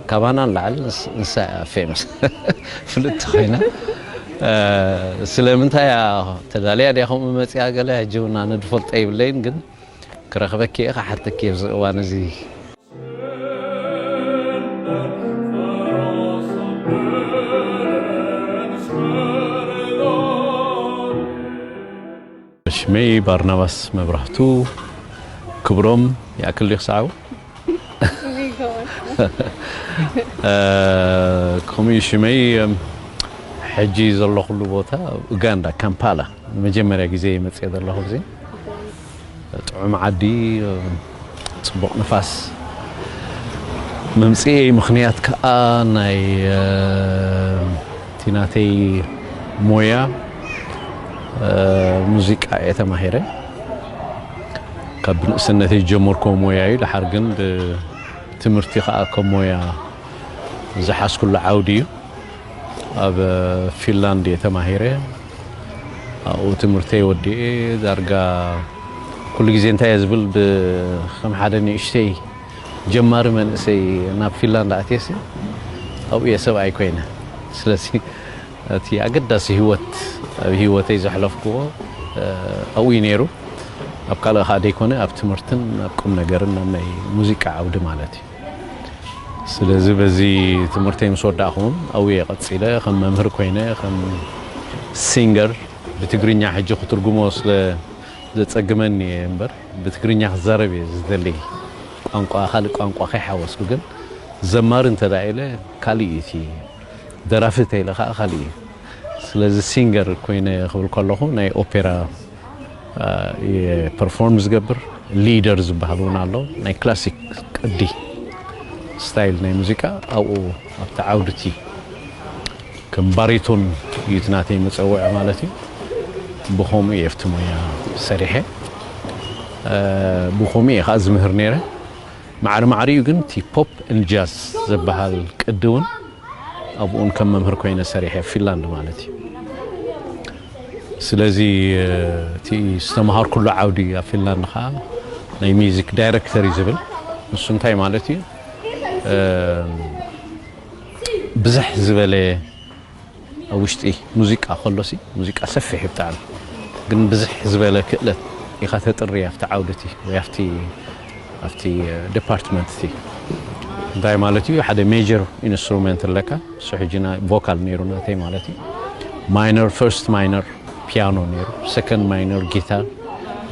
ካባና ንላዕሊ ንስ- ንሳ እያ ፌመስ ፍልጥቲ ኮይና። ስለምንታይ እያ ተዳልያ ድያ ከምኡ መፅያ ገለ ሕጂ እውን ኣነ ድፈልጦ የብለይን፣ ግን ክረኽበኪ እየ ክሓተኪ እየ ኣብዚ እዋን እዚ። ሽመይ ባርናባስ መብራህቱ ክብሮም ይኣክል ድዩ ክሰዓቡ? ከምኡ ሽመይ ሕጂ ዘለኹሉ ቦታ ኡጋንዳ ካምፓላ፣ ንመጀመርያ ግዜ መፅየ ዘለኹ ግዜ። ጥዑም ዓዲ፣ ፅቡቕ ንፋስ። መምፅኤይ ምኽንያት ከዓ ናይ እቲ ናተይ ሞያ ሙዚቃ እየ ተማሂረ። ካብ ንእስነተይ ዝጀመርኩዎ ሞያ እዩ። ድሓር ግን ብትምህርቲ ከዓ ከም ሞያ ዝሓዝኩሉ ዓውዲ እዩ። ኣብ ፊንላንድ እየ ተማሂረ። ኣብኡ ትምህርተይ ወዲኤ ዳርጋ ኩሉ ግዜ እንታይ እየ ዝብል፣ ብ- ከም ሓደ ንእሽተይ ጀማሪ መንእሰይ ናብ ፊንላንድ ኣትየሲ ኣብኡ እየ ሰብኣይ ኮይነ። ስለዚ እቲ ኣገዳሲ ህይወት ኣብ ህይወተይ ዘሕለፍኩዎ ኣብኡ እዩ ነይሩ። ኣብ ካልእ ከዓ ደይኮነ ኣብ ትምህርትን ኣብ ቁም ነገርን ኣብ ናይ ሙዚቃ ዓውዲ ማለት እዩ። ስለዚ በዚ ትምህርተይ ምስ ወዳእኹ እውን ኣብኡ እየ ቀፂለ ከም መምህር ኮይነ ከም ሲንገር ብትግርኛ ሕጂ ክትርጉሞ ስለ ዘፀግመኒ እየ እምበር ብትግርኛ ክዛረብ እየ ዝደሊ። ቋንቋ ካልእ ቋንቋ ከይሓወስኩ ግን ዘማሪ እንተ ኢለ ካልእ እዩ እቲ ደራፊ እንተ ኢለ ከዓ ካልእ እዩ። ስለዚ ሲንገር ኮይነ ክብል ከለኹ ናይ ኦፔራ እየ ፐርፎርም ዝገብር። ሊደር ዝበሃል እውን ኣሎ። ናይ ክላሲክ ቅዲ ስታይል ናይ ሙዚቃ ኣብኡ ኣብቲ ዓውድቲ ከም ባሪቶን እዩ እቲ ናተይ መፀውዒ ማለት እዩ። ብኸምኡ እየ ኣብቲ ሞያ ሰሪሐ። ብኸምኡ እየ ከዓ ዝምህር ነይረ። ማዕሪ ማዕሪኡ ግን እቲ ፖፕ ን ጃዝ ዝበሃል ቅዲ እውን ኣብኡን ከም መምህር ኮይነ ሰሪሐ ፊንላንድ ማለት እዩ። ስለዚ እቲ ዝተምሃርኩሉ ዓውዲ ኣብ ፊንላንድ ከዓ ናይ ሚዚክ ዳይረክተር እዩ ዝብል። ንሱ እንታይ ማለት እዩ? ብዝሕ ዝበለ ኣብ ውሽጢ ሙዚቃ ከሎሲ ሙዚቃ ሰፊሕ እዩ ብጣዕሚ፣ ግን ብዝሕ ዝበለ ክእለት ኢኻ ተጥሪ ኣብቲ ዓውዲ እቲ ወይ ኣብቲ ኣብቲ ዲፓርትመንት እቲ እንታይ ማለት እዩ? ሓደ ሜጀር ኢንስትሩመንት ኣለካ። እሱ ሕጂ ና- ቮካል ነይሩ ናተይ ማለት እዩ። ማይነር፣ ፈርስት ማይነር ፒያኖ ነይሩ፣ ሰከንድ ማይነር ጊታር፣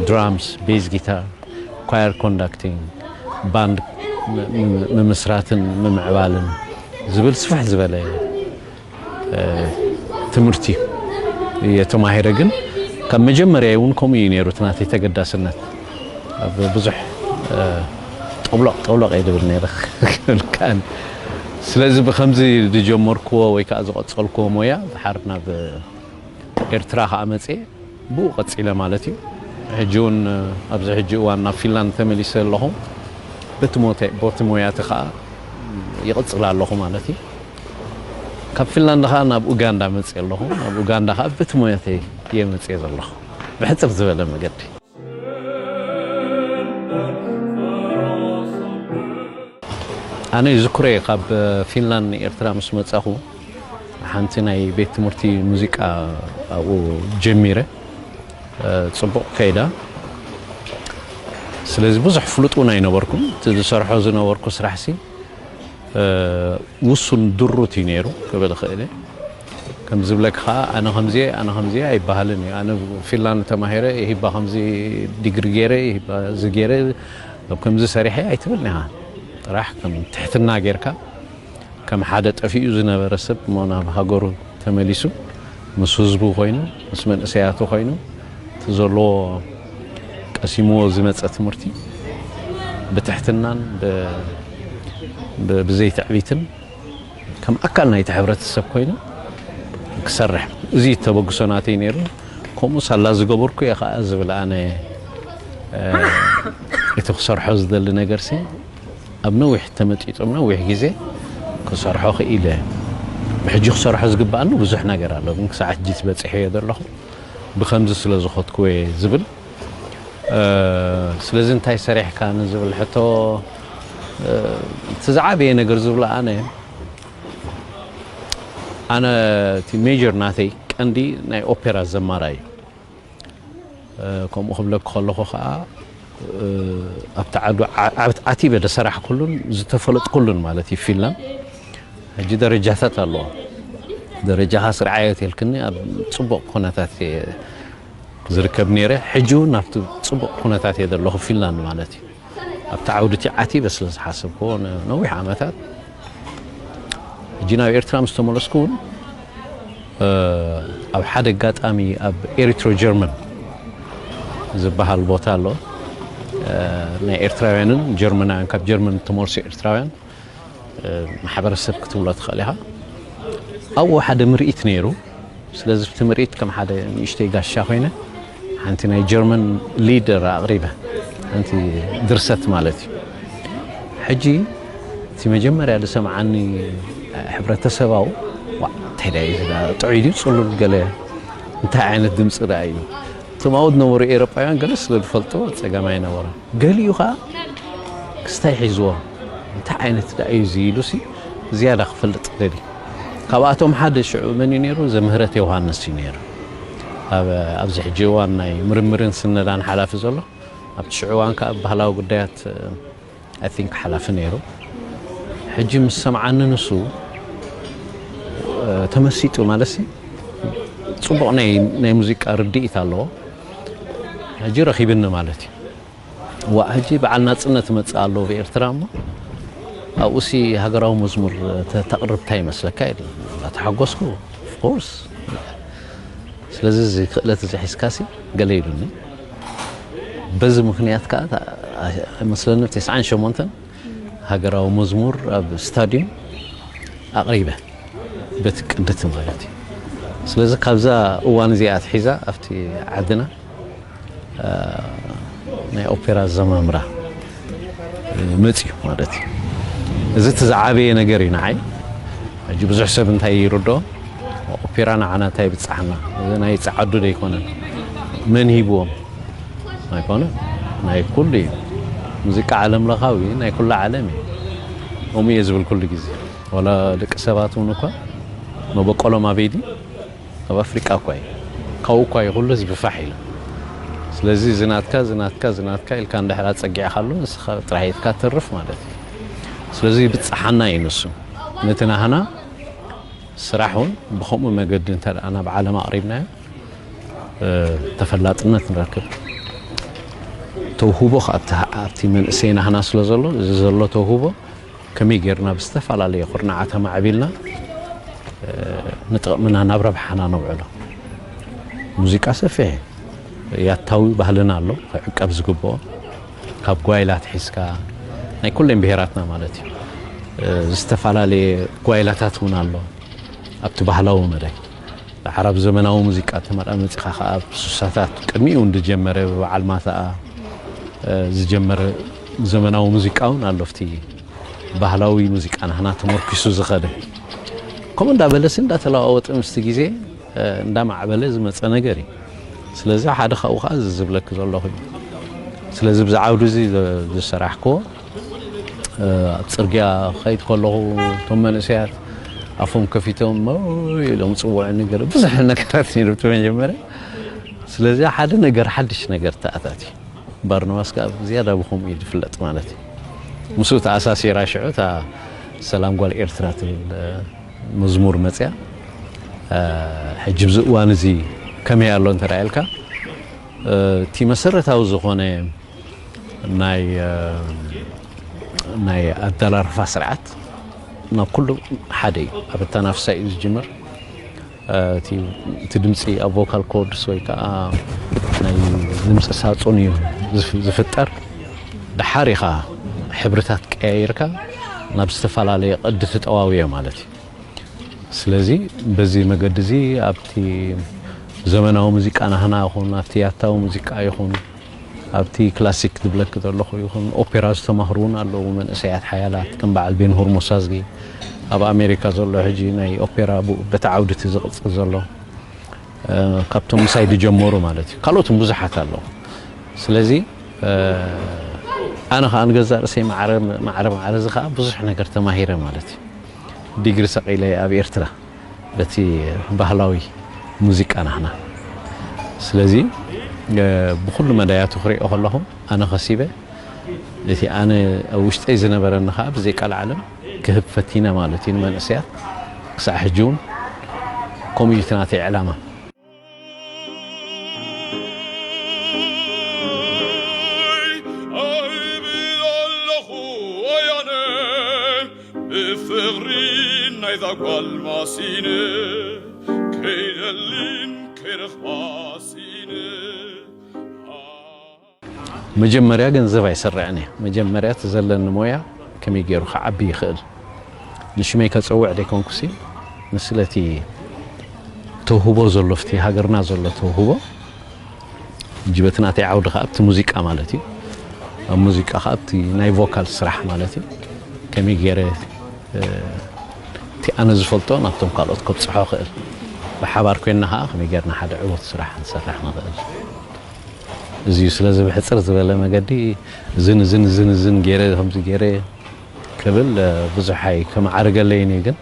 ድራምስ፣ ቤዝ ጊታር፣ ኳየር ኮንዳክቲንግ፣ ባንድ ም- ም- ምምስራትን ምምዕባልን ዝብል ስፍሕ ዝበለ ትምህርቲ እየ ተማሂረ። ግን ካብ መጀመርያ እውን ከምኡ እዩ ነይሩ እቲ ናተይ ተገዳስነት። ኣብ ብዙሕ ጠብሎቕ ጠብሎቕ እየ ዝብል ነይረ ክብል ከኣል። ስለዚ ብከምዚ ዝጀመርክዎ ወይ ከዓ ዝቐፀልክዎ ሞያ ድሓር ናብ ኤርትራ ከዓ መፅየ ብኡ ቀፂለ ማለት እዩ። ሕጂ እውን ኣብዚ ሕጂ እዋን ናብ ፊንላንድ ተመሊሰ ኣለኹ። በቲ ሞተ- በቲ ሞያቲ ከዓ ይቕፅል ኣለኹ ማለት እዩ። ካብ ፊንላንድ ከዓ ናብ ኡጋንዳ መፅየ ኣለኹ። ናብ ኡጋንዳ ከዓ በቲ ሞያተይ እየ መፅየ ዘለኹ ብሕፅር ዝበለ መገዲ። ኣነ ይዝክሮ እየ ካብ ፊንላንድ ንኤርትራ ምስ መፃኹ ሓንቲ ናይ ቤት ትምህርቲ ሙዚቃ ኣብኡ ጀሚረ። ፅቡቕ ከይዳ። ስለዚ ብዙሕ ፍሉጥ እውን ኣይነበርኩን። እቲ ዝሰርሖ ዝነበርኩ ስራሕሲ ውሱን ድሩት እዩ ነይሩ ክብል እኽእል እየ። ከም ዝብለካ ከዓ ኣነ ከምዚ ኣነ ከምዚ ኣይበሃልን እዩ። ኣነ ፊንላንድ ተማሂረ ይህባ ከምዚ ዲግሪ ገይረ ይህባ እዚ ገይረ ኣብ ከምዚ ሰሪሐ ኣይትብል ኒኻ። ጥራሕ ከም ትሕትና ጌርካ ከም ሓደ ጠፊኡ ዝነበረ ሰብ እሞ ናብ ሃገሩ ተመሊሱ ምስ ህዝቡ ኮይኑ ምስ መንእሰያቱ ኮይኑ እቲ ዘለዎ ቀሲምዎ ዝመፀ ትምህርቲ ብትሕትናን ብ- ብ- ብዘይትዕቢትን ከም ኣካል ናይቲ ሕብረተሰብ ኮይኑ ክሰርሕ እዚ ተበግሶ ናተይ ነይሩ። ከምኡ ሳላ ዝገበርኩ እየ ከዓ ዝብል ኣነ እቲ ክሰርሖ ዝደሊ ነገር ሲ ኣብ ነዊሕ ተመጢጦም ነዊሕ ግዜ ክሰርሖ ክኢለ። ብሕጂ ክሰርሖ ዝግባኣኒ ብዙሕ ነገር ኣሎ፣ ግን ክሳዕ ሕጂ በፂሐዮ ዘለኹ ብከምዚ ስለ ዝኸድኩዎ እየ ዝብል። ስለዚ እንታይ ሰሪሕካ ንዝብል ሕቶ እቲ ዝዓበየ ነገር ዝብሎ ኣነ ኣነ እቲ ሜጀር ናተይ ቀንዲ ናይ ኦፔራ ዘማራይ እዩ። ከምኡ ክብለክ ከለኹ ከዓ ኣብቲ ዓዱ ዓቲበ ዝሰራሕኩሉን ዝተፈለጥኩሉን ማለት እዩ ፊንላንድ። ሕጂ ደረጃታት ኣለዎ። ደረጃኻ ስርዓዮ ተልክኒ ኣብ ፅቡቕ ኩነታት ዝርከብ ነይረ። ሕጂ እውን ኣብቲ ፅቡቕ ኩነታት እየ ዘለኹ ፊንላንድ ማለት እዩ። ኣብቲ ዓውዲ እቲ ዓቲበ ስለ ዝሓሰብክዎ ነዊሕ ዓመታት ሕጂ ናብ ኤርትራ ምስ ተመለስኩ እውን ኣብ ሓደ ኣጋጣሚ ኣብ ኤሪትሮ ጀርመን ዝበሃል ቦታ ኣሎ። ናይ ኤርትራውያንን ጀርመናውያን ካብ ጀርመን እተመልሱ ኤርትራውያን ማሕበረሰብ ክትብሎ ትኽእል ኢኻ። ኣብኡ ሓደ ምርኢት ነይሩ። ስለዚ እቲ ምርኢት ከም ሓደ ንእሽተይ ጋሻ ኮይነ ሓንቲ ናይ ጀርመን ሊደር ኣቕሪበ ሓንቲ ድርሰት ማለት እዩ። ሕጂ እቲ መጀመርያ ዝሰምዓኒ ሕብረተሰባዊ ዋ እንታይ ዳ እዩ ጥዑይ ድዩ ፅሉል ገለ እንታይ ዓይነት ድምፂ ዳ እዩ እቶም ኣብኡ ዝነበሩ ኤሮጳውያን ገለ ስለ ዝፈልጥዎ ፀገም ኣይነበረ። ገሊኡ ከዓ ክስታይ ሒዝዎ እንታይ ዓይነት ዳ እዩ እዚ ኢሉሲ ዝያዳ ክፈልጥ ደሊ። ካብኣቶም ሓደ ሽዑ መን እዩ ነይሩ? ዘምህረት ዮሃንስ እዩ ነይሩ። ኣብዚ ሕጂ እዋን ናይ ምርምርን ስነዳን ሓላፊ ዘሎ ኣብቲ ሽዑ እዋን ከዓ ባህላዊ ጉዳያት I think ሓላፊ ነይሩ። ሕጂ ምስ ሰምዓኒ ንሱ ተመሲጡ ማለት ሲ ፅቡቕ ናይ ሙዚቃ ርድኢት ኣለዎ። ሕጂ ረኺብኒ ማለት እዩ። ዋ ሕጂ በዓል ናፅነት መፅእ ኣሎ ብኤርትራ እሞ ኣብኡሲ ሃገራዊ መዝሙር ተቕርብ እንታይ ይመስለካ? ተሓጎስኩ ኦፍኮርስ። ስለዚ እዚ ክእለት እዚ ሒዝካሲ ገለ ኢሉኒ። በዚ ምክንያት ከዓ መስለኒ ተስዓን ሸሞንተን ሃገራዊ መዝሙር ኣብ ስታድዩም ኣቕሪበ በቲ ቅድቲ ማለት እዩ። ስለዚ ካብዛ እዋን እዚኣ ኣትሒዛ ኣብቲ ዓድና ናይ ኦፔራ ዘማምራ መፅዩ ማለት እዩ። እዚ እቲ ዝዓበየ ነገር እዩ ንዓይ። ሕጂ ብዙሕ ሰብ እንታይ ይርድኦ ኦፔራ ንዓና እንታይ ይብፅሓና? እዚ ናይ ፀዓዱ ዶ ኣይኮነን? መን ሂብዎም? ኣይኮነ ናይ ኩሉ እዩ። ሙዚቃ ዓለም ለኻዊ ናይ ኩሉ ዓለም እዩ። ከምኡ እየ ዝብል ኩሉ ግዜ ዋላ ደቂ ሰባት እውን እኳ መበቆሎም ኣበይ ድዩ? ኣብ ኣፍሪቃ እኳ እዩ። ካብኡ እኳ እዩ ኩሉ ህዝቢ ፋሕ ኢሉ። ስለዚ ዝናትካ ዝናትካ ዝናትካ ኢልካ እንድሕር ኣፀጊዕካሉ ንስኻ ጥራሕ ኢትካ ተርፍ ማለት እዩ። ስለዚ ይብፅሓና እዩ ንሱ ነቲ ናህና ስራሕ እውን ብከምኡ መገዲ እንተ ናብ ዓለም ኣቕሪብናዮ ተፈላጥነት ንረክብ። ተውህቦ ኣብቲ መንእሰይ ናህና ስለ ዘሎ እዚ ዘሎ ተውህቦ ከመይ ጌርና ብዝተፈላለየ ኩርናዓት ኣማዕቢልና ንጥቕምና ናብ ረብሓና ነውዕሎ። ሙዚቃ ሰፊሕ ያታዊ ባህልና ኣሎ ክዕቀብ ዝግብኦ ካብ ጓይላት ሒዝካ ናይ ኩለን ብሄራትና ማለት እዩ። ዝተፈላለየ ጓይላታት እውን ኣሎ ኣብቲ ባህላዊ መዳይ። ዓረብ ዘመናዊ ሙዚቃ ተመራ መፂኻ ከዓ ኣብ ስሳታት ቅድሚኡ እውን ዝጀመረ በዓል ማታኣ ዝጀመረ ዘመናዊ ሙዚቃ እውን ኣሎ ኣብቲ ባህላዊ ሙዚቃ ናህና ተመርኪሱ ዝኸደ ከምኡ እንዳበለሲ እንዳተለዋወጠ ምስቲ ግዜ እንዳማዕበለ ዝመፀ ነገር እዩ። ስለዚ ሓደ ካብኡ ከዓ እዚ ዝብለኪ ዘለኹ እዩ። ስለዚ ብዚ ዓውዲ እዚ ዝሰራሕክዎ ኣብ ፅርግያ ከይድ ከለኹ እቶም መንእሰያት ኣፎም ከፊቶም ኢሎም ፅውዑ ነገር ብዙሕ ነገራት ነይሩ እቲ መጀመርያ። ስለዚ ሓደ ነገር ሓድሽ ነገር ተኣታት እዩ። ባርኖባስ ከዓ ዝያዳ ብከምኡ እዩ ዝፍለጥ ማለት እዩ። ምስኡ ተኣሳሲራ ሽዑ እታ ሰላም ጓል ኤርትራ ትብል መዝሙር መፅያ። ሕጂ ብዚ እዋን እዚ ከመይ ኣሎ እንተ ኢልካ እቲ መሰረታዊ ዝኾነ ናይ ናይ ኣደራርፋ ስርዓት ናብ ኩሉ ሓደ እዩ። ኣብ ኣተናፍሳ እዩ ዝጅምር። እቲ ድምፂ ኣብ ቮካል ኮርድስ ወይ ከዓ ናይ ድምፂ ሳፁን እዩ ዝፍጠር። ድሓር ኢኻ ሕብርታት ቀያይርካ ናብ ዝተፈላለየ ቅዲ ትጠዋውዮ ማለት እዩ። ስለዚ በዚ መገዲ እዚ ኣብቲ ዘመናዊ ሙዚቃ ናህና ይኹን ኣብቲ ያታዊ ሙዚቃ ይኹን ኣብቲ ክላሲክ ዝብለኪ ዘለኹ ይኹን ኦፔራ ዝተማህሩ እውን ኣለዉ መንእሰያት ሓያላት ከም በዓል ቤንሁር ሞሳዝጊ ኣብ ኣሜሪካ ዘሎ ሕጂ ናይ ኦፔራ በቲ ዓውዲ እቲ ዝቕፅል ዘሎ ካብቶም ምሳይ ዝጀመሩ ማለት እዩ። ካልኦትን ብዙሓት ኣለዉ። ስለዚ ኣነ ኸዓ ንገዛእ ርእሰይ ማዕረ ማዕረ ማዕረ እዚ ኸዓ ብዙሕ ነገር ተማሂረ ማለት እዩ። ዲግሪ ሰቒለ ኣብ ኤርትራ በቲ ባህላዊ ሙዚቃ ናህና። ስለዚ ብኩሉ መዳያቱ ክሪኦ ከለኹ ኣነ ኸሲበ እቲ ኣነ ኣብ ውሽጠይ ዝነበረኒ ኸዓ ብዘይ ቃል ዓለም ክህብ ፈቲነ ማለት እዩ ንመንእሰያት። ክሳዕ ሕጂ እውን ከምኡ እዩ እቲ ናተይ ዕላማ። ኣይብል ኣለኹ ወያነ ብፍቕሪ ናይዛ ጓል ማሲነ ከይደሊን ከይረኽባ ሲነ። መጀመርያ ገንዘብ ኣይሰርዕን እየ። መጀመርያ እቲ ዘለኒ ሞያ ከመይ ገይሩ ክዓቢ ይኽእል፣ ንሽመይ ከፀውዕ ደይኮንኩሲ፣ ንስለቲ ተውህቦ ዘሎ፣ ፍቲ ሃገርና ዘሎ ተውህቦ፣ ጅበቲ ናተይ ዓውዲ ከዓ ኣብቲ ሙዚቃ ማለት እዩ። ኣብ ሙዚቃ ከዓ ኣብቲ ናይ ቮካል ስራሕ ማለት እዩ። ከመይ ገይረ እቲ ኣነ ዝፈልጦ ናብቶም ካልኦት ከብፅሖ ክእል፣ ብሓባር ኮይንና ከዓ ከመይ ገይርና ሓደ ዕወት ስራሕ ንሰርሕ ንኽእል። እዚ እዩ። ስለዚ ብሕፅር ዝበለ መገዲ ዝን ዝን ዝን ዝን ገይረ ከምዚ ገይረ ክብል ብዙሕ ኣይ ከመዓርገለይን እዩ፣ ግን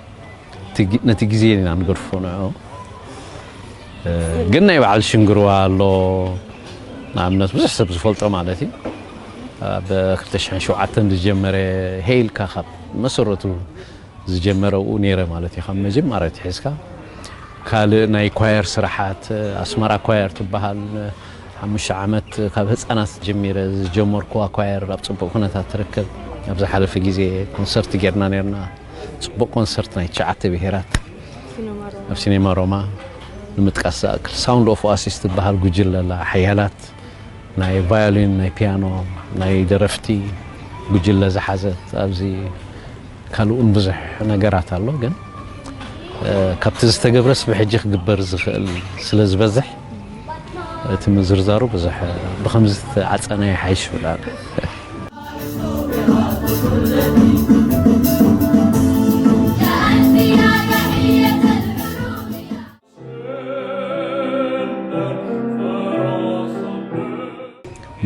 ነቲ ግዜ ኢና ንገድፎ ንዑ። ግን ናይ በዓል ሽንግርዋ ኣሎ፣ ንኣብነት ብዙሕ ሰብ ዝፈልጦ ማለት እዩ። ኣብ ክልተ ሽሕን ሸውዓተን ዝጀመረ ሄይልካ ካብ መሰረቱ ዝጀመረ ኡ ነይረ ማለት እዩ። ካብ መጀመርያ ሒዝካ ካልእ ናይ ኳየር ስራሓት፣ ኣስመራ ኳየር ትበሃል፣ ሓሙሽተ ዓመት ካብ ህፃናት ጀሚረ ዝጀመርኩዋ ኳየር ኣብ ፅቡቕ ኩነታት ትርከብ። ኣብ ዝሓለፈ ግዜ ኮንሰርት ጌርና ነርና፣ ፅቡቕ ኮንሰርት ናይ ትሽዓተ ብሄራት ኣብ ሲኔማ ሮማ ንምጥቃስ ዝኣክል። ሳውንድ ኦፍ ኦኣሲስ ትበሃል ጉጅለ ኣላ፣ ሓያላት ናይ ቫዮሊን፣ ናይ ፒያኖ፣ ናይ ደረፍቲ ጉጅለ ዝሓዘት። ኣብዚ ካልኡን ብዙሕ ነገራት ኣሎ፣ ግን ካብቲ ዝተገብረስ ብሕጂ ክግበር ዝኽእል ስለ ዝበዝሕ እቲ ምዝርዛሩ ብዙሕ ብኸምዚ ተዓፀና ይሓይሽ ብላል።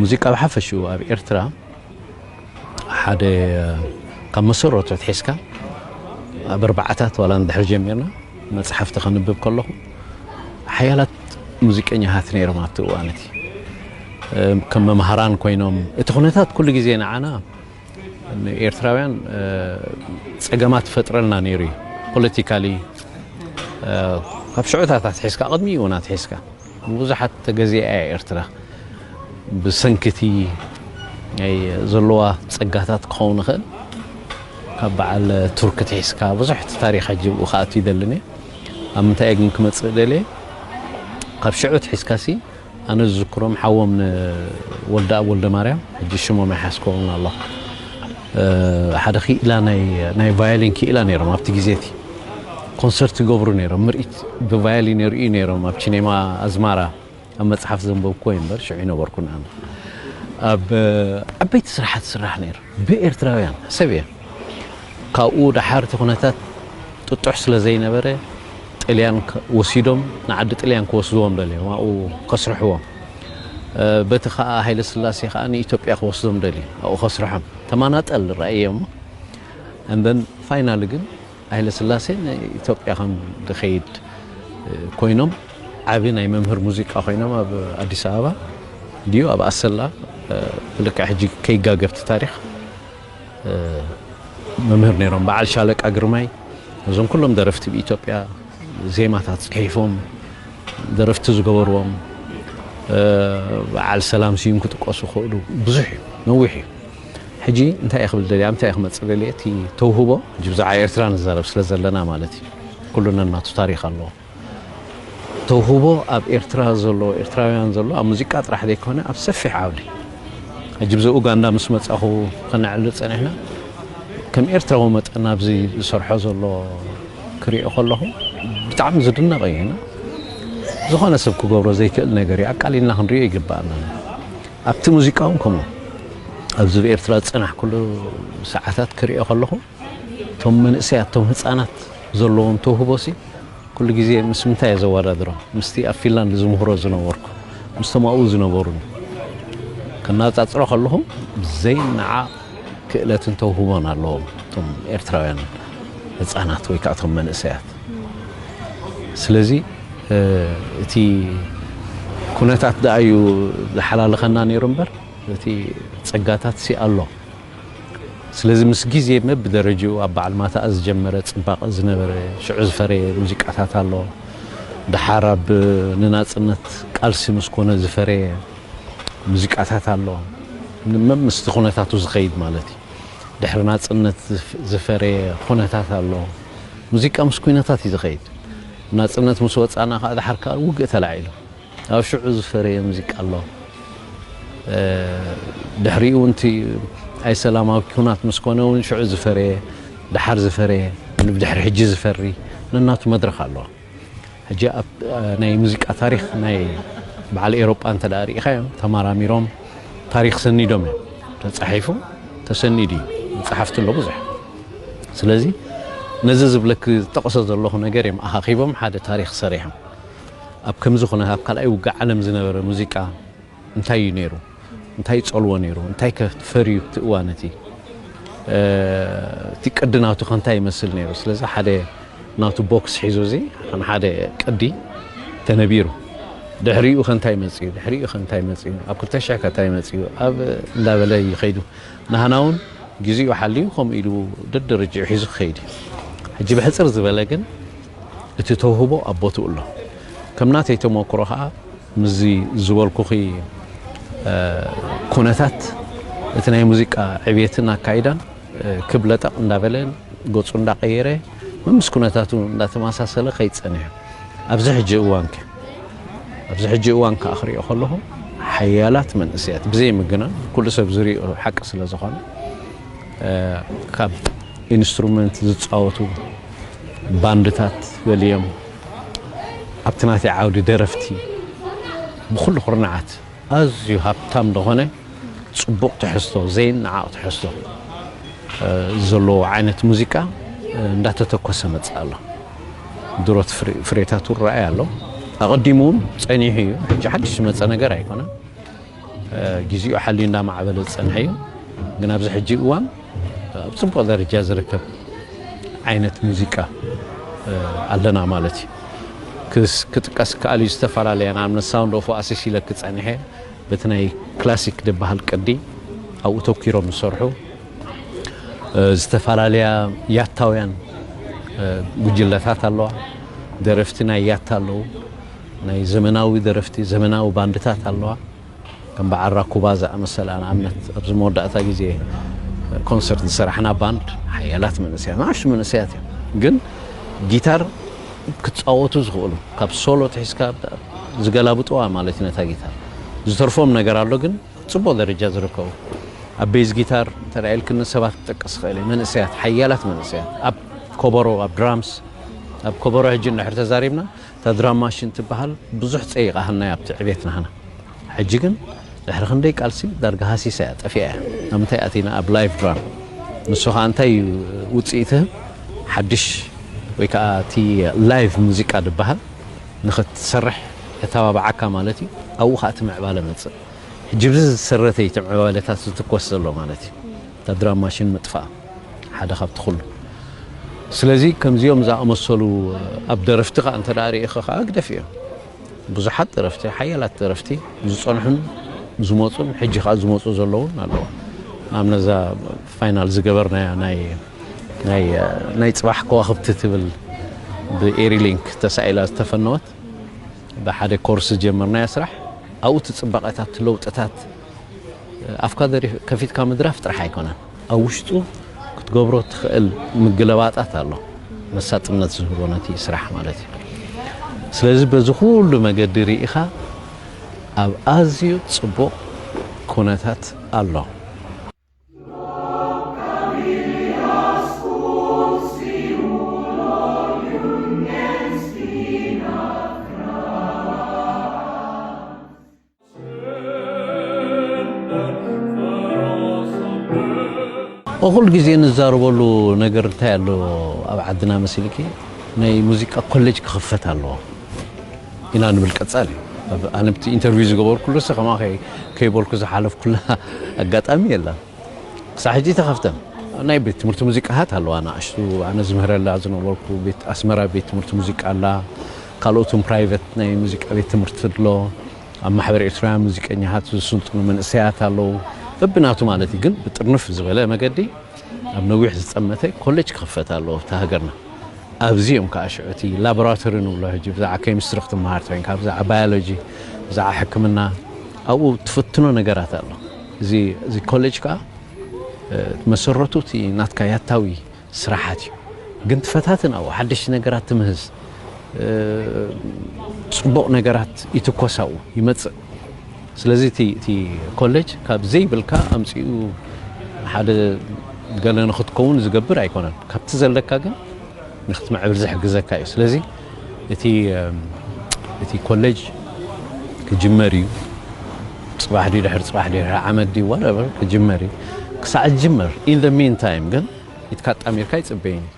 ሙዚቃ ብሓፈሽኡ ኣብ ኤርትራ ሓደ ካብ መሰረቱ ኣትሒዝካ ኣብ ኣርባዓታት ዋላ እንድሕር ጀሚርና መፅሓፍቲ ከንብብ ከለኹ ሓያላት ሙዚቀኛታት ነይሮም ኣብቲ እዋን እቲ ከም መምሃራን ኮይኖም እቲ ኩነታት ኩሉ ግዜ ንዓና ንኤርትራውያን ፀገማት ይፈጥረልና ነይሩ እዩ። ፖለቲካሊ ካብ ሽዑታት ኣትሒዝካ ቅድሚ እውን ኣትሒዝካ ብዙሓት ተገዚኣ እያ ኤርትራ ብሰንክቲ ናይ ዘለዋ ፀጋታት ክኸውን ይኽእል። ካብ በዓል ቱርክ ትሒዝካ ብዙሕ እቲ ታሪክ ሕጂ ብኡ ክኣቱ ይደልን እየ። ኣብ ምንታይ ግን ክመፅእ ደልየ ካብ ሽዑ ትሒዝካ ሲ ኣነ ዝዝክሮም ሓዎም ንወልደኣብ ወልደ ማርያም ሕጂ ሽሞም ኣይሓስኮምን ኣሎ ሓደ ክኢላ ናይ ቫዮሊን ክኢላ ነይሮም ኣብቲ ግዜ እቲ ኮንሰርት ይገብሩ ነይሮም ምርኢት ብቫዮሊን የርእዩ ነይሮም ኣብ ቺኔማ ኣዝማራ ኣብ መፅሓፍ ዘንበብኩዎ እዩ እምበር ሽዑ ይነበርኩን ኣነ ኣብ ዓበይቲ ስራሓት ስራሕ ነይሩ ብኤርትራውያን ሰብ እየ ካብኡ ደሓር እቲ ኩነታት ጥጡሕ ስለ ዘይነበረ ጥልያን ወሲዶም ንዓዲ ጥልያን ክወስድዎም ደልዮም ኣብኡ ከስርሕዎም በቲ ከዓ ሃይለ ስላሴ ከዓ ንኢትዮጵያ ክወስዶም ደልዩ ኣብኡ ከስርሖም ተማናጠል ራእየ እሞ and then finally ግን ሃይለ ስላሴ ንኢትዮጵያ ከም ዝኸይድ ኮይኖም ዓቢ ናይ መምህር ሙዚቃ ኮይኖም ኣብ ኣዲስ ኣበባ ድዩ ኣብ ኣሰላ ብልክዕ ሕጂ ከይጋገብቲ ታሪክ መምህር ነይሮም በዓል ሻለቃ ግርማይ እዞም ኩሎም ደረፍቲ ብኢትዮጵያ ዜማታት ፅሒፎም ደረፍቲ ዝገበርዎም በዓል ሰላም ስዩም ክጥቀሱ ክእሉ ብዙሕ እዩ ነዊሕ እዩ ሕጂ እንታይ ክብል ደልያ እንታይ ክመፅእ ደልየ እቲ ተውህቦ ሕጂ ብዛዕባ ኤርትራ ንዛረብ ስለ ዘለና ማለት እዩ ኩሉ ነናቱ ታሪክ ኣለዎ ተውህቦ ኣብ ኤርትራ ዘሎ ኤርትራውያን ዘሎ ኣብ ሙዚቃ ጥራሕ ዘይኮነ ኣብ ሰፊሕ ዓውዲ ሕጂ ብዚ ኡጋንዳ ምስ መጻኹ ከነዕልል ጸኒሕና ከም ኤርትራዊ መጠን ኣብዚ ዝሰርሖ ዘሎ ክሪኦ ከለኹ ብጣዕሚ ዝድነቕ እዩ ዝኾነ ሰብ ክገብሮ ዘይክእል ነገር እዩ ኣቃሊልና ክንሪኦ ይግባኣና ኣብቲ ሙዚቃ እውን ከምኡ ኣብዚ ብኤርትራ ዝጸናሕኩሉ ሰዓታት ክሪኦ ከለኹ እቶም መንእሰያት እቶም ህፃናት ዘለዎም ተውህቦ ሲ ኩሉ ግዜ ምስ ምንታይ እየ ዘወዳድሮም ምስቲ ኣብ ፊንላንድ ዝምህሮ ዝነበርኩ ምስቶም ኣብኡ ዝነበሩኒ እናጻጽሮ ከለኹ ዘይነዓ ክእለትን ተውህቦን ኣለዎም እቶም ኤርትራውያን ህጻናት ወይ ከዓ እቶም መንእሰያት። ስለዚ እቲ ኩነታት ደኣ እዩ ዝሓላልኸና ነይሩ እምበር እቲ ጸጋታት ሲ ኣሎ። ስለዚ ምስ ግዜ ብደረጅኡ ኣብ በዓል ማታኣ ዝጀመረ ጽባቐ ዝነበረ ሽዑ ዝፈረየ ሙዚቃታት ኣሎ። ደሓር ኣብ ንናጽነት ቃልሲ ምስ ኮነ ዝፈረየ ሙዚቃታት ኣሎ። መምስቲ ኩነታቱ ዝኸይድ ማለት እዩ። ድሕሪ ናጽነት ዝፈረየ ኩነታት ኣሎ። ሙዚቃ ምስ ኩነታት እዩ ዝኸይድ። ናጽነት ምስ ወጻና ከዓ ድሓር ከዓ ውግእ ተላዒሉ ኣብ ሽዑ ዝፈረየ ሙዚቃ ኣሎ። ድሕሪኡ እውን እቲ ኣይሰላማዊ ኩናት ምስ ኮነ እውን ሽዑ ዝፈረየ፣ ድሓር ዝፈረየ፣ ብድሕሪ ሕጂ ዝፈሪ ነናቱ መድረኽ ኣለዋ። ሕጂ ኣብ ናይ ሙዚቃ ታሪኽ ናይ በዓል ኤሮጳ እንተ ደኣ ርኢኻዮም ተመራሚሮም ታሪኽ ሰኒዶም እዮም። ተጻሒፉ ተሰኒዱ እዩ። መጻሕፍቲ ኣሎ ብዙሕ። ስለዚ ነዚ ዝብለክ ዝጠቕሶ ዘለኹ ነገር እዮም ኣኻኺቦም ሓደ ታሪኽ ሰሪሖም። ኣብ ከምዚ ኩነ ኣብ ካልኣይ ውግእ ዓለም ዝነበረ ሙዚቃ እንታይ እዩ ነይሩ? እንታይ ይጸልዎ ነይሩ? እንታይ ከ ፈርዩ እቲ እዋን እቲ? እቲ ቅዲ ናቱ ከ እንታይ ይመስል ነይሩ? ስለዚ ሓደ ናቱ ቦክስ ሒዙ እዚ ከም ሓደ ቅዲ ተነቢሩ። ድሕሪኡ ከ እንታይ መጽዩ? ድሕሪኡ ከ እንታይ መጽዩ? ኣብ ክልተ ሽሕ ከ እንታይ መጽዩ? ኣብ እንዳበለ ይኸይዱ። ናህና እውን ግዜኡ ሓልዩ ከምኡ ኢሉ ደደረጅኡ ሒዙ ክኸይድ እዩ። ሕጂ ብሕጽር ዝበለ ግን እቲ ተውህቦ ኣብ ቦትኡ ኣሎ። ከም ናተይ ተመክሮ ኸዓ ምስዚ ዝበልኩኺ ኩነታት እቲ ናይ ሙዚቃ ዕብየትን ኣካይዳን ክብ ለጠቕ እንዳበለ ገፁ እንዳቐየረ መምስ ኩነታቱ እንዳተመሳሰለ ከይጸንሐ ኣብዚ ሕጂ እዋንከ ኣብዚ ሕጂ እዋን ከዓ ክሪኦ ከለኹ ሓያላት መንእሰያት ብዘይ ምግናን ኩሉ ሰብ ዝሪኦ ሓቂ ስለ ዝኾነ ካብ ኢንስትሩመንት ዝፃወቱ ባንድታት በልዮም ኣብቲ ናተይ ዓውዲ ደረፍቲ ብኩሉ ኩርናዓት ኣዝዩ ሃብታም ዝኾነ ጽቡቕ ትሕዝቶ ዘይነዓቕ ትሕዝቶ ዘለዎ ዓይነት ሙዚቃ እንዳተተኮሰ መጽእ ኣሎ። ድሮ ፍሬታቱ ረኣይ ኣሎ። ኣቐዲሙ እውን ጸኒሑ እዩ። ሕጂ ሓድሽ ዝመጸ ነገር ኣይኮነን። ግዜኡ ሓልዩ እንዳማዕበለ ዝጸንሐ እዩ። ግን ኣብዚ ሕጂ እዋን ኣብ ጽቡቕ ደረጃ ዝርከብ ዓይነት ሙዚቃ ኣለና ማለት እዩ። ክጥቀስ ከኣል እዩ ዝተፈላለያ ንኣብነት ሳውንድ ኦፍ ኣሲስ ኢለ ክጸንሐ በቲ ናይ ክላሲክ ዝበሃል ቅዲ ኣብኡ ተኪሮም ዝሰርሑ ዝተፈላለያ ያታውያን ጉጅለታት ኣለዋ። ደረፍቲ ናይ ያታ ኣለዉ። ናይ ዘመናዊ ደረፍቲ ዘመናዊ ባንድታት ኣለዋ። ከም በዓል ራኩባ ዝኣመሰላ ንኣብነት ኣብዚ መወዳእታ ግዜ ኮንሰርት ዝሰራሕና ባንድ ሓያላት መንእሰያት ናእሽቱ መንእሰያት እዮም። ግን ጊታር ክትፃወቱ ዝኽእሉ ካብ ሶሎ ትሒዝካ ዝገላብጥዋ ማለት እዩ። ነታ ጊታር ዝተርፎም ነገር ኣሎ ግን ጽቡቕ ደረጃ ዝርከቡ ኣብ ቤዝ ጊታር እንተ ኢልክኒ ሰባት ክጠቅስ ክእል እየ። መንእሰያት ሓያላት መንእሰያት ኣብ ኮበሮ ኣብ ድራምስ ኣብ ኮበሮ ሕጂ እንድሕር ተዛሪብና እታ ድራም ማሽን ትበሃል ብዙሕ ጸይቓ ሃናይ ኣብቲ ዕቤት ናህና ሕጂ ግን ድሕሪ ክንደይ ቃልሲ ዳርጋ ሃሲሳ እያ ጠፊኣ እያ። ኣብ ምንታይ ኣቲና ኣብ ላይቭ ድራም ንሱ ከዓ እንታይ እዩ ውፅኢት ትህብ ሓድሽ ወይ ከዓ እቲ ላይቭ ሙዚቃ ዝበሃል ንኽትሰርሕ የተባብዓካ ማለት እዩ። ኣብኡ ከዓ እቲ ምዕባለ መፅእ ሕጂ ብዚ ዝሰረተ እዩ እቲ ምዕባለታት ዝትኮስ ዘሎ ማለት እዩ። እታ ድራም ማሽን ምጥፋእ ሓደ ካብቲ ኩሉ ስለዚ ከምዚኦም ዝኣመሰሉ ኣብ ደረፍቲ ከዓ እንተ ርኢኸ ከዓ ግደፍ እዮም። ብዙሓት ደረፍቲ ሓያላት ደረፍቲ ዝፀንሑን ዝመፁን ሕጂ ከዓ ዝመፁ ዘለውን ኣለዋ። ንኣብነዛ ፋይናል ዝገበርናያ ናይ ናይ ናይ ፅባሕ ከዋክብቲ ትብል ብኤሪሊንክ ተሳኢላ ዝተፈነወት ብሓደ ኮርስ ዝጀመርናያ ስራሕ ኣብኡ እቲ ፅባቐታት ለውጥታት ኣፍካ ከፊትካ ምድራፍ ጥራሕ ኣይኮነን ኣብ ውሽጡ ክትገብሮ ትኽእል ምግልባጣት ኣሎ መሳጥነት ዝህቦ ነቲ ስራሕ ማለት እዩ። ስለዚ በዚ ኩሉ መገዲ ርኢኻ ኣብ ኣዝዩ ጽቡቕ ኩነታት ኣሎ። ኩሉ ግዜ ንዛረበሉ ነገር እንታይ ኣሎ ኣብ ዓድና መሲልኪ ናይ ሙዚቃ ኮሌጅ ክኽፈት ኣለዎ ኢና ንብል ቀጻሊ ኣነ ብቲ ኢንተርቪው ዝገበርኩሉ ሲ ከማ ከይበልኩ ዝሓለፍኩላ ኣጋጣሚ የላ። ክሳብ ሕጂ ተኸፍተን ናይ ቤት ትምህርቲ ሙዚቃታት ኣለዋ። ንኣሽቱ ኣነ ዝምህረላ ዝነበርኩ ኣስመራ ቤት ትምህርቲ ሙዚቃ ኣላ። ካልኦትን ፕራይቨት ናይ ሙዚቃ ቤት ትምህርቲ ኣሎ። ኣብ ማሕበር ኤርትራውያን ሙዚቀኛታት ዝስልጥኑ መንእሰያት ኣለዉ። በብናቱ ማለት እዩ። ግን ብጥርንፍ ዝበለ መገዲ ኣብ ነዊሕ ዝጸመተ ኮሌጅ ክኽፈት ኣለዎ ኣብቲ ሃገርና። ኣብዚ እዮም ከዓ ሽዑ እቲ ላቦራቶሪ ንብሎ ሕጂ ብዛዕባ ኬሚስትሪ ክትመሃር ተኮይንካ፣ ብዛዕባ ባዮሎጂ፣ ብዛዕባ ሕክምና ኣብኡ ትፍትኖ ነገራት ኣሎ። እዚ እዚ ኮሌጅ ከዓ መሰረቱ እቲ ናትካ ያታዊ ስራሓት እዩ። ግን ትፈታትን ኣብኡ ሓደሽቲ ነገራት ትምህዝ፣ ጽቡቕ ነገራት ይትኮስ ኣብኡ ይመጽእ። ስለዚ እቲ ኮሌጅ ካብ ዘይብልካ ኣምፅኡ ሓደ ገለ ንክትከውን ዝገብር ኣይኮነን። ካብቲ ዘለካ ግን ንክትምዕብል ዝሕግዘካ እዩ። ስለዚ እቲ እቲ ኮሌጅ ክጅመር እዩ። ፅባሕ ድዩ ድሕሪ ፅባሕ ድዩ ድሕሪ ዓመት ድዩ whatever ክጅመር እዩ። ክሳዕ ዝጅመር in the meantime ግን ኢድካ ኣጣሚርካ ይፅበይን እዩ።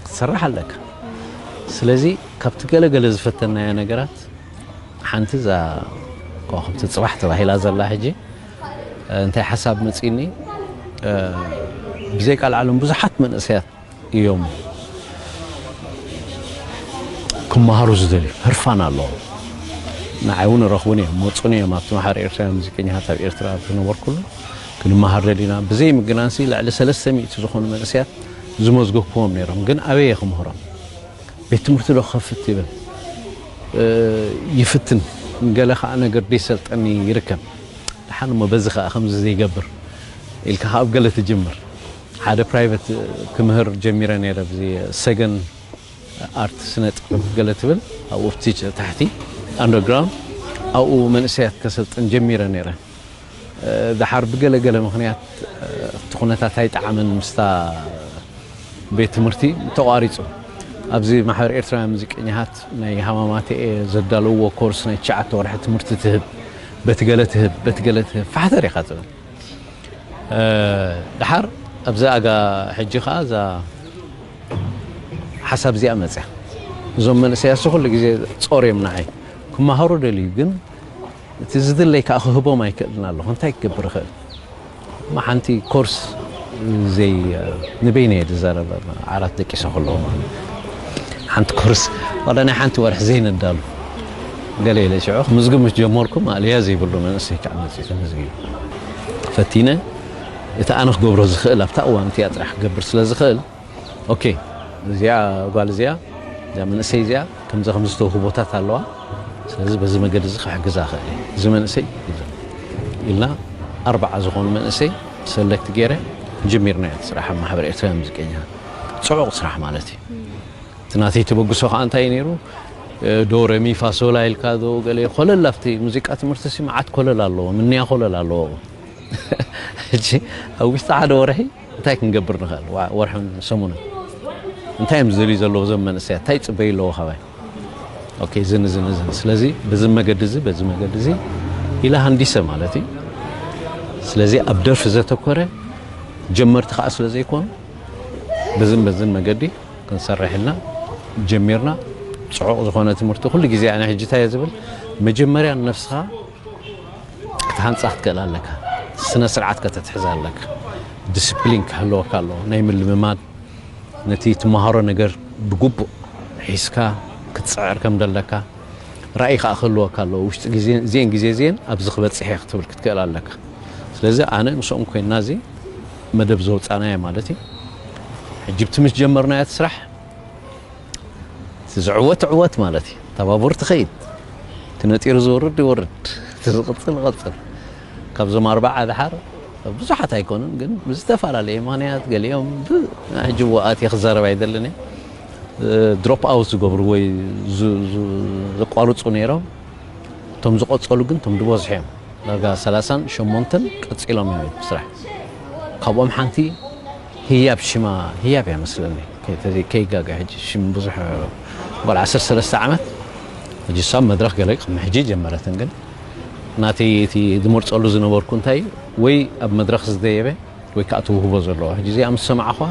ክትሰርሕ ኣለካ። ስለዚ ካብቲ ገለገለ ዝፈተናዮ ነገራት ሓንቲ እዛ ከዋኽብቲ ፅባሕ ተባሂላ ዘላ ሕጂ እንታይ ሓሳብ መፂኒ፣ ብዘይ ቃል ዓለም ብዙሓት መንእሰያት እዮም ክመሃሩ ዝደልዩ፣ ህርፋን ኣለዎም። ንዓይ እውን ረኽቡን እዮም መፁን እዮም ኣብቲ ማሕበር ኤርትራውያን ሙዚቀኛታት ኣብ ኤርትራ ኣብ ዝነበርኩሉ ክንመሃር ደሊና ብዘይ ምግናንሲ ልዕሊ ሰለስተ ሚእቲ ዝኾኑ መንእሰያት ዝመዝገብክዎም ነይሮም። ግን ኣበይ እየ ክምህሮም? ቤት ትምህርቲ ዶ ክኸፍት ይብል ይፍትን፣ ገለ ከዓ ነገር ደይሰልጠኒ ይርከብ። ደሓን እሞ በዚ ከዓ ከምዚ ዘይገብር ኢልካ ከዓ ኣብ ገለ ትጅምር። ሓደ ፕራይቨት ክምህር ጀሚረ ነይረ ብዚ ሰገን ኣርት ስነ ጥበብ ገለ ትብል ኣብኡ ኣብቲ ታሕቲ ኣንደርግራውንድ ኣብኡ መንእሰያት ከሰልጥን ጀሚረ ነይረ። ደሓር ብገለገለ ምኽንያት እቲ ኩነታት ኣይጠዓመን ምስታ ቤት ትምህርቲ ተቋሪፁ። ኣብዚ ማሕበር ኤርትራውያን ሙዚቀኛታት ናይ ሃማማተኤ ዘዳለውዎ ኮርስ ናይ ትሽዓተ ወርሒ ትምህርቲ ትህብ፣ በቲ ገለ ትህብ በቲ ገለ ትህብ ፋሕተር ኢኻ ትብል። ደሓር ኣብዚ ኣጋ ሕጂ ከዓ እዛ ሓሳብ እዚኣ መፅያ። እዞም መንእሰያት ኩሉ ግዜ ፆር እዮም ንዓይ። ክመሃሩ ደልዩ ግን እቲ ዝድለይ ከዓ ክህቦም ኣይክእልን ኣለኹ። እንታይ ክገብር ይኽእል? እማ ሓንቲ ኮርስ ዘይ ንበይነ እየ ዝዛረብ ዓራት ደቂሰ ከለኹ ማለት ሓንቲ ኮርስ ዋላ ናይ ሓንቲ ወርሒ ዘይነዳሉ ገለ ኢለ ሽዑ ምዝግብ ምስ ጀመርኩ ማእለያ ዘይብሉ መንእሰይ ከዓ መፅኡ ተመዝጊቡ ፈቲነ። እቲ ኣነ ክገብሮ ዝኽእል ኣብታ እዋን እቲኣ ጥራሕ ክገብር ስለ ዝኽእል ኦኬ፣ እዚኣ ጓል እዚኣ እዛ መንእሰይ እዚኣ ከምዚ ከምዚ ዝተውህቦታት ኣለዋ። ስለዚ በዚ መገዲ እዚ ክሕግዛ ክእል እየ። እዚ መንእሰይ ኢልና ኣርባዓ ዝኾኑ መንእሰይ ሰለክት ገይረ ጀሚርና እቲ ስራሕ ኣብ ማሕበር ኤርትራውያን ሙዚቀኛ። ጽዑቕ ስራሕ ማለት እዩ። እቲ ናተይ ተበግሶ ከዓ እንታይ እዩ ነይሩ? ዶ ረሚ ፋሶላ ኢልካ ዶ ገለ ኮለል ኣብቲ ሙዚቃ ትምህርቲ ሲ መዓት ኮለል ኣለዎ፣ ምንያ ኮለል ኣለዎ። ሕጂ ኣብ ውሽጢ ሓደ ወርሒ እንታይ ክንገብር ንኽእል? ወርሕን ሰሙንን እንታይ እዮም ዝደልዩ ዘለዉ እዞም መንእሰያት? እንታይ ይፅበዩ ኣለዎ ካባይ? ኦኬ፣ ዝን ዝን ዝን። ስለዚ በዚ መገዲ እዚ በዚ መገዲ እዚ ኢለ ሃንዲሰ ማለት እዩ። ስለዚ ኣብ ደርፊ ዘተኮረ ጀመርቲ ከዓ ስለ ዘይኮኑ በዝን በዝን መገዲ ክንሰርሕ ኢልና ጀሚርና። ፅዑቕ ዝኾነ ትምህርቲ ኩሉ ግዜ ኣነ ሕጂ እንታይ እየ ዝብል፣ መጀመርያ ንነብስኻ ክትሃንፃ ክትክእል ኣለካ። ስነ ስርዓት ከተትሕዝ ኣለካ። ዲስፕሊን ክህልወካ ኣለዎ። ናይ ምልምማድ ነቲ ትመሃሮ ነገር ብግቡእ ሒዝካ ክትፅዕር ከም ዘለካ ራእይ ከዓ ክህልወካ ኣለዎ። ውሽጢ ግዜ እዚአን ግዜ እዚአን ኣብዚ ክበፅሕ እየ ክትብል ክትክእል ኣለካ። ስለዚ ኣነ ምስኦም ኮይንና እዚ መደብ ዘውፃእናዮ ማለት እዩ። ሕጂ ብቲ ምስ ጀመርናዮ እቲ ስራሕ እቲ ዝዕወት ዕወት ማለት እዩ። ተባቡር ትኸይድ፣ እቲ ነጢሩ ዝወርድ ይወርድ፣ እቲ ዝቕፅል ይቐፅል። ካብዞም ኣርባዓ ድሓር ብዙሓት ኣይኮኑን፣ ግን ብዝተፈላለየ ምኽንያት ገሊኦም ብ-፣ ሕጂ እዎ ኣትየ ክዛረብ ኣይደልን እየ። ድሮፕ ኣውት ዝገብሩ ወይ ዝ-፣ ዝ-፣ ዘቋርፁ ነይሮም። እቶም ዝቐፀሉ ግን እቶም ዝበዝሑ እዮም። ዳርጋ ሰላሳን ሸሞንተን ቀፂሎም እዮም ስራሕ። ካብኦም ሓንቲ ህያብ ሽማ ህያብ እያ መስለኒ። ከይ-፣ ተዘይ-፣ ከይጋገ ሕጂ ሽም ብዙሕ ጓል ዓሰርተ ሰለስተ ዓመት ሕጂ እሳ ኣብ መድረኽ ገለ ቅድሚ ሕጂ ጀመረትን ግን ናተይ እቲ ዝመርፀሉ ዝነበርኩ እንታይ ወይ ኣብ መድረኽ ዝደየበ ወይ ከዓ ትውህቦ ዘለዎ። ሕጂ እዚኣ ምስ ሰማዕኹዋ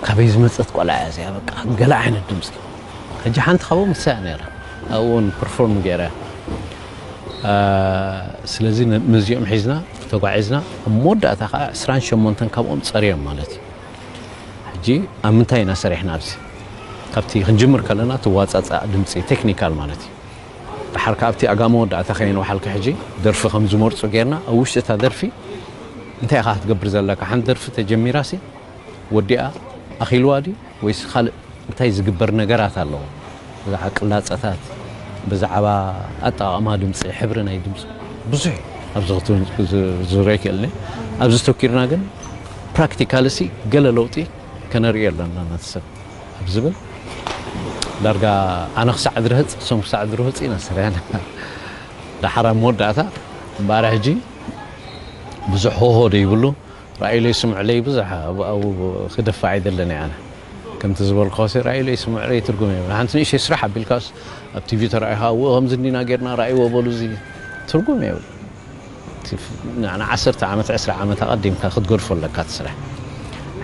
ካበይ ዝመፀት ቆልዓ እያ እዚኣ በቃ ገለ ዓይነት ድምፂ። ሕጂ ሓንቲ ካብኦም ንሳ እያ ነይራ። ኣብኡ እውን ፐርፎርም ገይራ እያ። ስለዚ ምስዚኦም ሒዝና ተጓዒዝና ኣብ መወዳእታ ከዓ ዕስራን ሸሞንተን ካብኦም ፀርዮም ማለት እዩ። ሕጂ ኣብ ምንታይ ኢና ሰሪሕና? ኣብዚ ካብቲ ክንጅምር ከለና ትዋፃፃእ ድምፂ ቴክኒካል ማለት እዩ። ድሓር ካብቲ ኣጋ መወዳእታ ከይንወሓልካ ሕጂ ደርፊ ከም ዝመርፁ ጌርና ኣብ ውሽጢ እታ ደርፊ እንታይ ኢኻ ክትገብር ዘለካ? ሓንቲ ደርፊ ተጀሚራሲ ወዲኣ ኣኺልዋ ድዩ ወይስ ካልእ እንታይ ዝግበር ነገራት ኣለዎ? ብዛዕባ ቅላፀታት፣ ብዛዕባ ኣጠቓቕማ ድምፂ፣ ሕብሪ ናይ ድምፂ ብዙሕ ኣብዚ ክትዝረ ይክእል። ኣብዚ ተኪርና ግን ፕራክቲካልሲ ገለ ለውጢ ከነርኢ ኣለና ነቲ ሰብ ኣብ ዝብል ዳርጋ ኣነ ክሳዕ ድርህፅ እሶም ክሳዕ ድርህፅ ኢና ሰሪሕና። ዳሓራ መወዳእታ እምበኣር ሕጂ ብዙሕ ሆሆ ደይብሉ ራእይለይ ስምዕለይ ብዙሕ ኣብኡ ክደፋ ኣይደለን እየ ኣነ። ከምቲ ዝበልኩ ሲ ራእይለይ ስምዕለይ ትርጉም የብሉ። ሓንቲ ንእሽተይ ስራሕ ኣቢልካስ ኣብ ቲቪ ተራኢኻ እወ ከምዚ እንዲና ጌርና ራእይዎ በሉ እዚ ትርጉም የብሉ። ንዓሰርተ ዓመት ዕስራ ዓመት ኣቐዲምካ ክትገድፎ ኣለካ እቲ ስራሕ።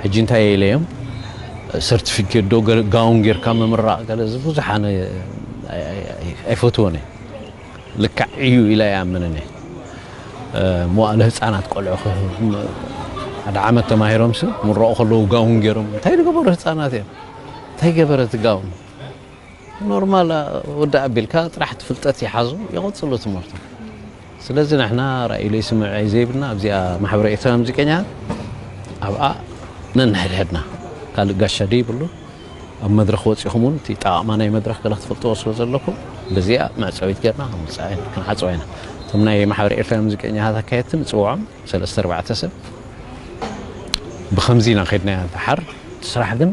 ሕጂ እንታይ ኢለዮም ሰርቲፊኬት ዶ ጋውን ጌርካ ምምራቕ ገለ እዚ ብዙሕ ኣነ ኣይፈትዎን እየ። ልክዕ እዩ ኢለ ኣይኣምንን እየ። መዋእለ ህፃናት ቆልዑ ሓደ ዓመት ተማሂሮም ስ ምረቑ ከለዉ ጋውን ገይሮም እንታይ ዝገበሩ ህፃናት እዮም? እንታይ ገበረት ጋውን? ኖርማል ወዲ ኣቢልካ ጥራሕ ፍልጠት ይሓዙ ይቐፅሉ ትምህርቶም። ስለዚ ንሕና ራእይለይ ስምዐይ ዘይብልና ኣብዚኣ ማሕበረ ኤርትራ ሙዚቀኛ ኣብኣ ነንሕድሕድና ካልእ ጋሻ ደይብሉ ኣብ መድረኽ ወፂኹም እውን እቲ ጠቓቕማ ናይ መድረኽ ገለ ክትፈልጥዎ ስለ ዘለኩም በዚኣ መዕፀዊት ጌርና ክንዓፅዋ ኢና። እቶም ናይ ማሕበር ኤርትራ ሙዚቀኛታት ኣካየድቲ ንፅውዖም ሰለስተ ኣርባዕተ ሰብ ብኸምዚ ኢና ከድናያ። ደሓር እቲ ስራሕ ግን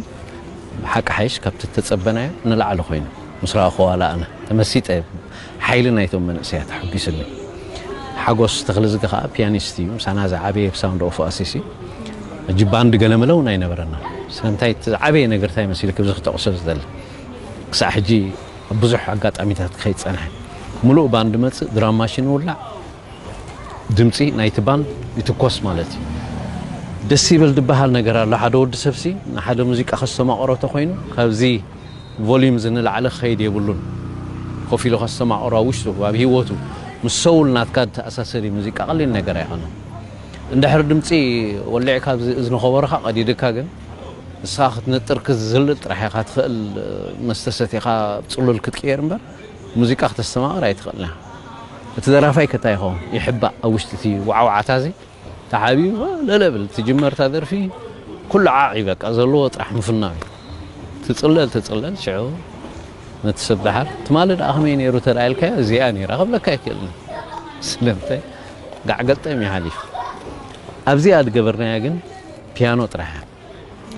ብሓቂ ሓይሽ ካብቲ እተፀበናዮ ንላዕሊ ኮይኑ ምስ ረኣኹዋ ለኣነ ተመሲጠ። ሓይሊ ናይቶም መንእሰያት ኣሐጒስኒ። ሓጎስ ተኽለዝጊ ከኣ ፒያኒስት እዩ፣ ምሳና ዝዓበየ ኣብ ሳውንድ ኦፍ ኣሲሲ። ሕጂ ባንድ ገለመለ እውን ኣይነበረና። ስለምንታይ እቲ ዝዓበየ ነገር እንታይ መሲልክ፣ እዚ ክጠቕሶ ዝደሊ፣ ክሳዕ ሕጂ ኣብ ብዙሕ ኣጋጣሚታት ክኸይድ ጸንሐ። ምሉእ ባንድ መጽእ፣ ድራም ማሽን ይውላዕ፣ ድምጺ ናይቲ ባንድ ይትኮስ ማለት እዩ። ደስ ይብል ዝበሃል ነገር ኣሎ። ሓደ ወዲ ሰብሲ ንሓደ ሙዚቃ ከስተማቕሮ ተኾይኑ ካብዚ ቮሊዩም እዚ ንላዕሊ ክኸይድ የብሉን። ኮፍ ኢሉ ከስተማቕሮ ኣብ ውሽጡ ኣብ ህይወቱ ምስ ሰውል ናትካ ዝተኣሳሰር እዩ። ሙዚቃ ቀሊል ነገር ኣይኮነን። እንድሕር ድምፂ ወሊዕካ ኣብዚ እዝኒ ከበሮኻ ቀዲድካ ግን ንስኻ ክትነጥር ክትዝልል ጥራሕ ኢኻ ትኽእል። መስተ ሰቲኻ ጽሉል ክትቅየር እምበር ሙዚቃ ክተስተማቕር ኣይትኽእልን ኢኻ። እቲ ደራፋይ ከ እንታይ ይኸውን? ይሕባእ ኣብ ውሽጢ እቲ ዋዕዋዕታ እዚ ተሓቢኡ ለለ ብል ትጅመር እታ ደርፊ ኩሉ ዓቕ እዩ በቃ ዘለዎ ጥራሕ ምፍናው እዩ። ትጽለል ትጽለል ሽዑ ነቲ ሰብ ደሓር ትማሊ ደኣ ከመይ ነይሩ ተደኣ ኢልካዮ እዚኣ ነይራ ክብለካ ኣይክእልን። ስለምንታይ ጋዕ ገልጠም እዩ ሓሊፉ። ኣብዚኣ ዝገበርናያ ግን ፒያኖ ጥራሕ እያ።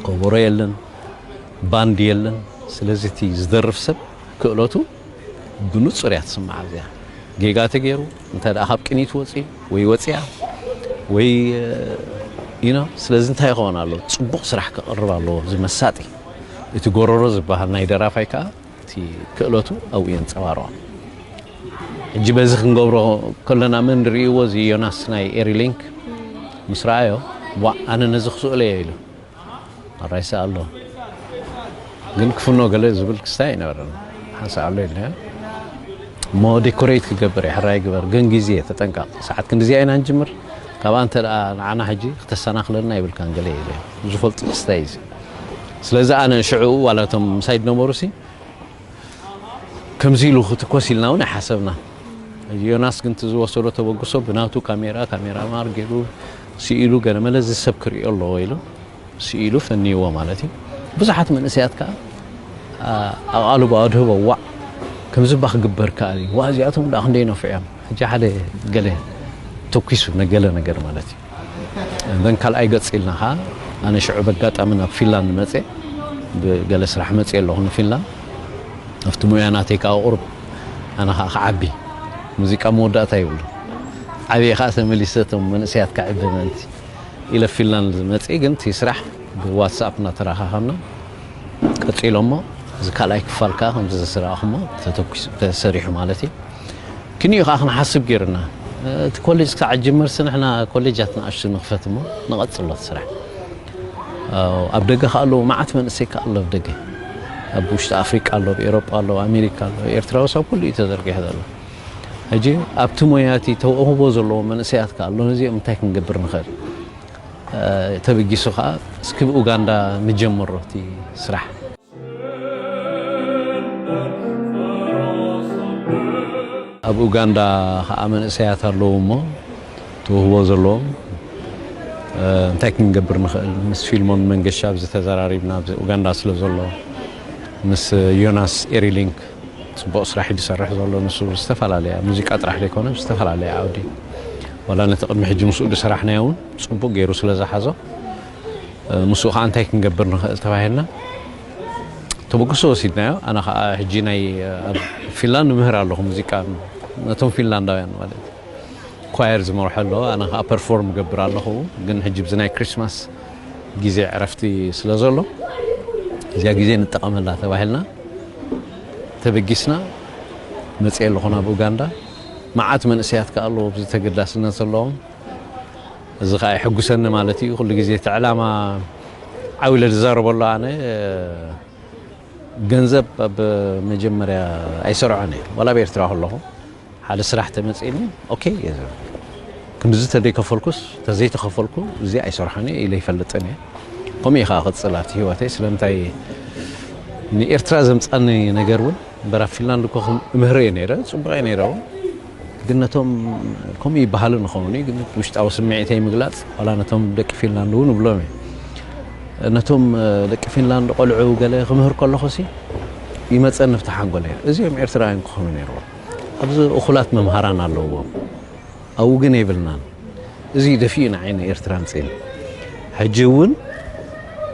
ከበሮ የለን፣ ባንድ የለን። ስለዚ እቲ ዝደርፍ ሰብ ክእለቱ ብንጹር እያ ትስማዕ። እዚኣ ጌጋ ተገይሩ እንተ ደኣ ካብ ቅኒት ወጺኡ ወይ ወጺኣ ወይ ኢኖ ስለዚ እንታይ ይኸውን ኣሎ? ጽቡቕ ስራሕ ክቕርብ ኣለዎ። እዚ መሳጢ እቲ ጎረሮ ዝበሃል ናይ ደራፋይ ከኣ እቲ ክእለቱ ኣብኡ የንጸባርቖ። ሕጂ በዚ ክንገብሮ ከለና መን ርእይዎ እዚ ዮናስ ናይ ኤሪሊንክ ምስ ረኣዮ ዋእ ኣነ ነዚ ክስእሎ እየ ኢሉ ኣራይሳ ኣሎ ግን ክፍኖ ገለ ዝብል ክስታይ ኣይነበረን። ሓንሳእ ኣሎ ኢልና እሞ ዴኮሬት ክገብር እየ ሕራይ ግበር ግን ግዜ ተጠንቀቕ ሰዓት ክንዲዚኣ ኢና ንጅምር ካብኣ እንተ ደኣ ንዓና ሕጂ ክተሰናኽለና ይብልካን ገለ ኢለ ዝፈልጡ ክስታይ እዚ ስለዚ ኣነ ሽዕኡ ዋላ እቶም ምሳይ ዝነበሩ ሲ ከምዚ ኢሉ ክትኮስ ኢልና እውን ኣይሓሰብና። ዮናስ ግን እቲ ዝወሰዶ ተበግሶ ብናቱ ካሜራ ካሜራ ማር ገይሩ ስኢሉ ገለመለ እዚ ሰብ ክሪኦ ኣለዎ ኢሉ ስኢሉ ፈንይዎ ማለት እዩ። ብዙሓት መንእሰያት ከዓ ኣቓልቦ ኣድህቦ ዋዕ ከምዚ እባ ክግበር ከኣል እዩ። ዋእ እዚኣቶም ደኣ ክንደይ ነፍዑ እዮም። ሕጂ ሓደ ገለ ተኲሱ ነገለ ነገር ማለት እዩ። እዘን ካልኣይ ገጽ ኢልና ኸዓ ኣነ ሽዑ በጋጣሚ ናብ ፊንላንድ መጽየ ብገለ ስራሕ መጽየ ኣለኹ ንፊንላንድ ኣብቲ ሙያ ናተይ ከዓ ቁሩብ ኣነ ከዓ ክዓቢ ሙዚቃ መወዳእታ ይብሉ ዓብየ ከዓ ተመሊሰ እቶም መንእሰያት ከዕቢ ምእንቲ ኢለ ፊንላንድ መጽየ ግን እቲ ስራሕ ብዋትሳፕ እናተራኻኸብና ቀጺሎ እሞ እዚ ካልኣይ ክፋል ከዓ ከምዚ ዝስራእኹሞ ተተኪሱ ተሰሪሑ ማለት እዩ። ክንዩ ከዓ ክንሓስብ ገይሩና እቲ ኮሌጅ ክሳዕ ጅምርሲ ንሕና ኮሌጃት ንኣሽቱ ንኽፈት እሞ ንቐጽሎ እቲ ስራሕ ኣብ ደገ ከዓ ኣለዉ መዓት መንእሰይ ከዓ ኣሎ ኣብ ደገ ኣብ ውሽጢ ኣፍሪቃ ኣሎ ኣብ ኤሮጳ ኣሎ ኣሜሪካ ኣሎ ኤርትራውስ ኣብ ኩሉ እዩ ተዘርጊሑ ዘሎ ሕጂ ኣብቲ ሞያ እቲ ተውህቦ ዘለዎ መንእሰያት ከኣ ኣሎ። ነዚኦም እንታይ ክንገብር ንኽእል? እ፣ ተበጊሱ ከኣ እስኪ ብኡጋንዳ ንጀምሮ እቲ ስራሕ። ኣብ ኡጋንዳ ከኣ መንእሰያት ኣለዉ እሞ ተውህቦ ዘለዎም፣ እ፣ እንታይ ክንገብር ንኽእል? ምስ ፊልሞን መንገሻ ኣብዚ ተዘራሪብና፣ ኣብዚ ኡጋንዳ ስለ ዘሎ፣ ምስ ዮናስ ኤሪሊንክ ጽቡቕ ስራሕ እዩ ዝሰርሕ ዘሎ። ንሱ ዝተፈላለያ፣ ሙዚቃ ጥራሕ ዘይኮነ፣ ዝተፈላለያ ዓውዲ፣ ዋላ ነቲ ቅድሚ ሕጂ ምስኡ ዝሰራሕናዮ እውን ጽቡቕ ገይሩ ስለ ዝሓዞ፣ እ፣ ምስኡ ከኣ እንታይ ክንገብር ንኽእል ተባሂልና ተበግሶ ወሲድናዮ። ኣነ ከኣ ሕጂ ናይ፣ ኣብ ፊንላንድ ምህር ኣለኹ ሙዚቃ፣ ነቶም ፊንላንዳውያን ማለት እዩ። ኳየር ዝመርሖ ኣለዎ፣ ኣነ ከኣ ፐርፎርም እገብር ኣለኹ። ግን ሕጂ ብዚ ናይ ክሪስማስ ግዜ ዕረፍቲ ስለ ዘሎ፣ እዚኣ ግዜ ንጠቐመላ ተባሂልና ተበጊስና መጽየ ኣለኹ ናብ ኡጋንዳ። መዓት መንእሰያት ከኣ ኣለዎ ኣብዚ ተገዳስነት ዘለዎም። እዚ ከኣ የሐጉሰኒ ማለት እዩ። ኩሉ ግዜ እቲ ዕላማ ዓው ኢለ ዝዛረበሉ ኣነ፣ ገንዘብ ኣብ መጀመርያ ኣይሰርዖን እየ። ዋላ ኣብ ኤርትራ ከለኹ ሓደ ስራሕ ተመጺእኒ፣ ኦኬ እየ ዝብል። ክንድዚ ተዘይከፈልኩስ፣ ተዘይተኸፈልኩ እዚ ኣይሰርሖን እየ ኢለ ኣይፈልጥን እየ። ከምኡ እዩ ከኣ ክጽል ኣብቲ ህይወተይ። ስለምንታይ ንኤርትራ ዘምጻኒ ነገር እውን እምበር ኣብ ፊንላንድ እኮ ከም እምህር እየ ነይረ፣ ጽቡቕ እየ ነይረ። ግን ነቶም ከምኡ ይበሃሉ ንኸውን እዩ፣ ግን ውሽጣዊ ስምዒተይ ምግላጽ፣ ዋላ ነቶም ደቂ ፊንላንድ እውን እብሎም እየ። ነቶም፣ እ፣ ደቂ ፊንላንድ ቆልዑ ገለ ክምህር ከለኹሲ ይመጸኒ ኣብቲ ሓንጎለይ። እዚኦም ኤርትራውያን ክኾኑ ነይርዎም። ኣብዚ እኹላት መምሃራን ኣለውዎም። ኣብኡ ግን የብልናን። እዚ ደፊኡ ንዓይ ንኤርትራ ኣምጺእኒ። ሕጂ እውን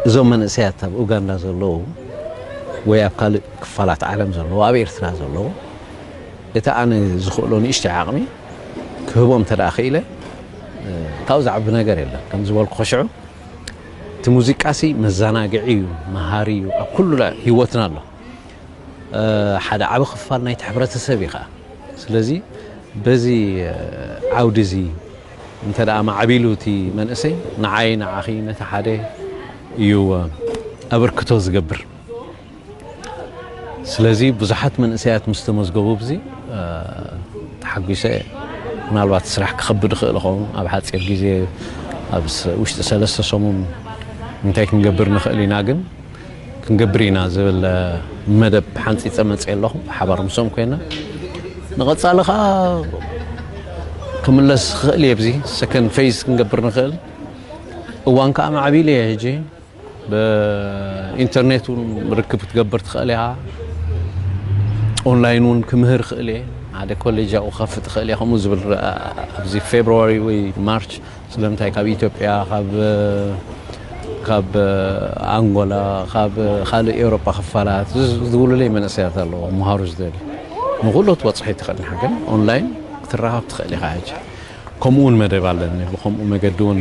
እዞም መንእሰያት ኣብ ኡጋንዳ ዘለዉ ወይ ኣብ ካልእ ክፋላት ዓለም ዘለዉ፣ ኣብ ኤርትራ ዘለዉ፣ እቲ ኣነ ዝኽእሎ ንእሽተይ ዓቕሚ ክህቦም እንተ ደኣ ክኢለ፣ እ፣ ካብኡ ዝዓቢ ነገር የለን። ከም ዝበልኩ ሽዑ፣ እቲ ሙዚቃሲ መዘናግዒ እዩ፣ መሃሪ እዩ፣ ኣብ ኩሉ ህይወትና ኣሎ። እ፣ ሓደ ዓቢ ክፋል ናይቲ ሕብረተሰብ እዩ ኸኣ። ስለዚ በዚ፣ እ፣ ዓውዲ እዚ እንተ ደኣ ማዕቢሉ እቲ መንእሰይ፣ ንዓይ፣ ንዓኺ፣ ነቲ ሓደ እዩ፣ እ፣ ኣበርክቶ ዝገብር። ስለዚ ብዙሓት መንእሰያት ምስ ተመዝገቡ፣ ብዚ፣ እ፣ ተሓጒሰ። ምናልባት ስራሕ ክኸብድ ይኽእል ይኸውን፣ ኣብ ሓጺር ግዜ፣ ኣብ ስ-፣ ውሽጢ ሰለስተ ሰሙን እንታይ ክንገብር ንኽእል ኢና፣ ግን ክንገብር ኢና ዝብል፣ እ፣ መደብ ሓንጺጸ መጽየ ኣለኹ፣ ብሓባር ምስኦም ኮይና። ንቐጻሊ ኸኣ ክምለስ ክኽእል እየ፣ ብዚ ሰከንድ ፌዝ ክንገብር ንኽእል። እዋን ከኣ ማዕቢሉ እየ ሕጂ። ብኢንተርኔት እውን ርክብ ክትገብር ትኽእል ኢኻ። ኦንላይን እውን ክምህር ክእል እየ። ሓደ ኮሌጅ ኣብኡ ክኸፍት ትኽእል እየ። ከምኡ ዝብል ረ-፣ ኣብዚ ፌብርዋሪ ወይ ማርች፣ ስለምንታይ ካብ ኢትዮጵያ፣ ካብ፣ ካብ ኣንጎላ፣ ካብ ካልእ ኤውሮጳ ክፋላት ዝ-፣ ዝውልለይ መንእሰያት ኣለዎ፣ ምሃሩ ዝደሊ። ንኹሉ ክትበጽሖ ኣይትኽእልን ኢኻ፣ ግን ኦንላይን ክትራኸብ ትኽእል ኢኻ ሕጂ። ከምኡ እውን መደብ ኣለኒ። ብኸምኡ መገዲ እውን፣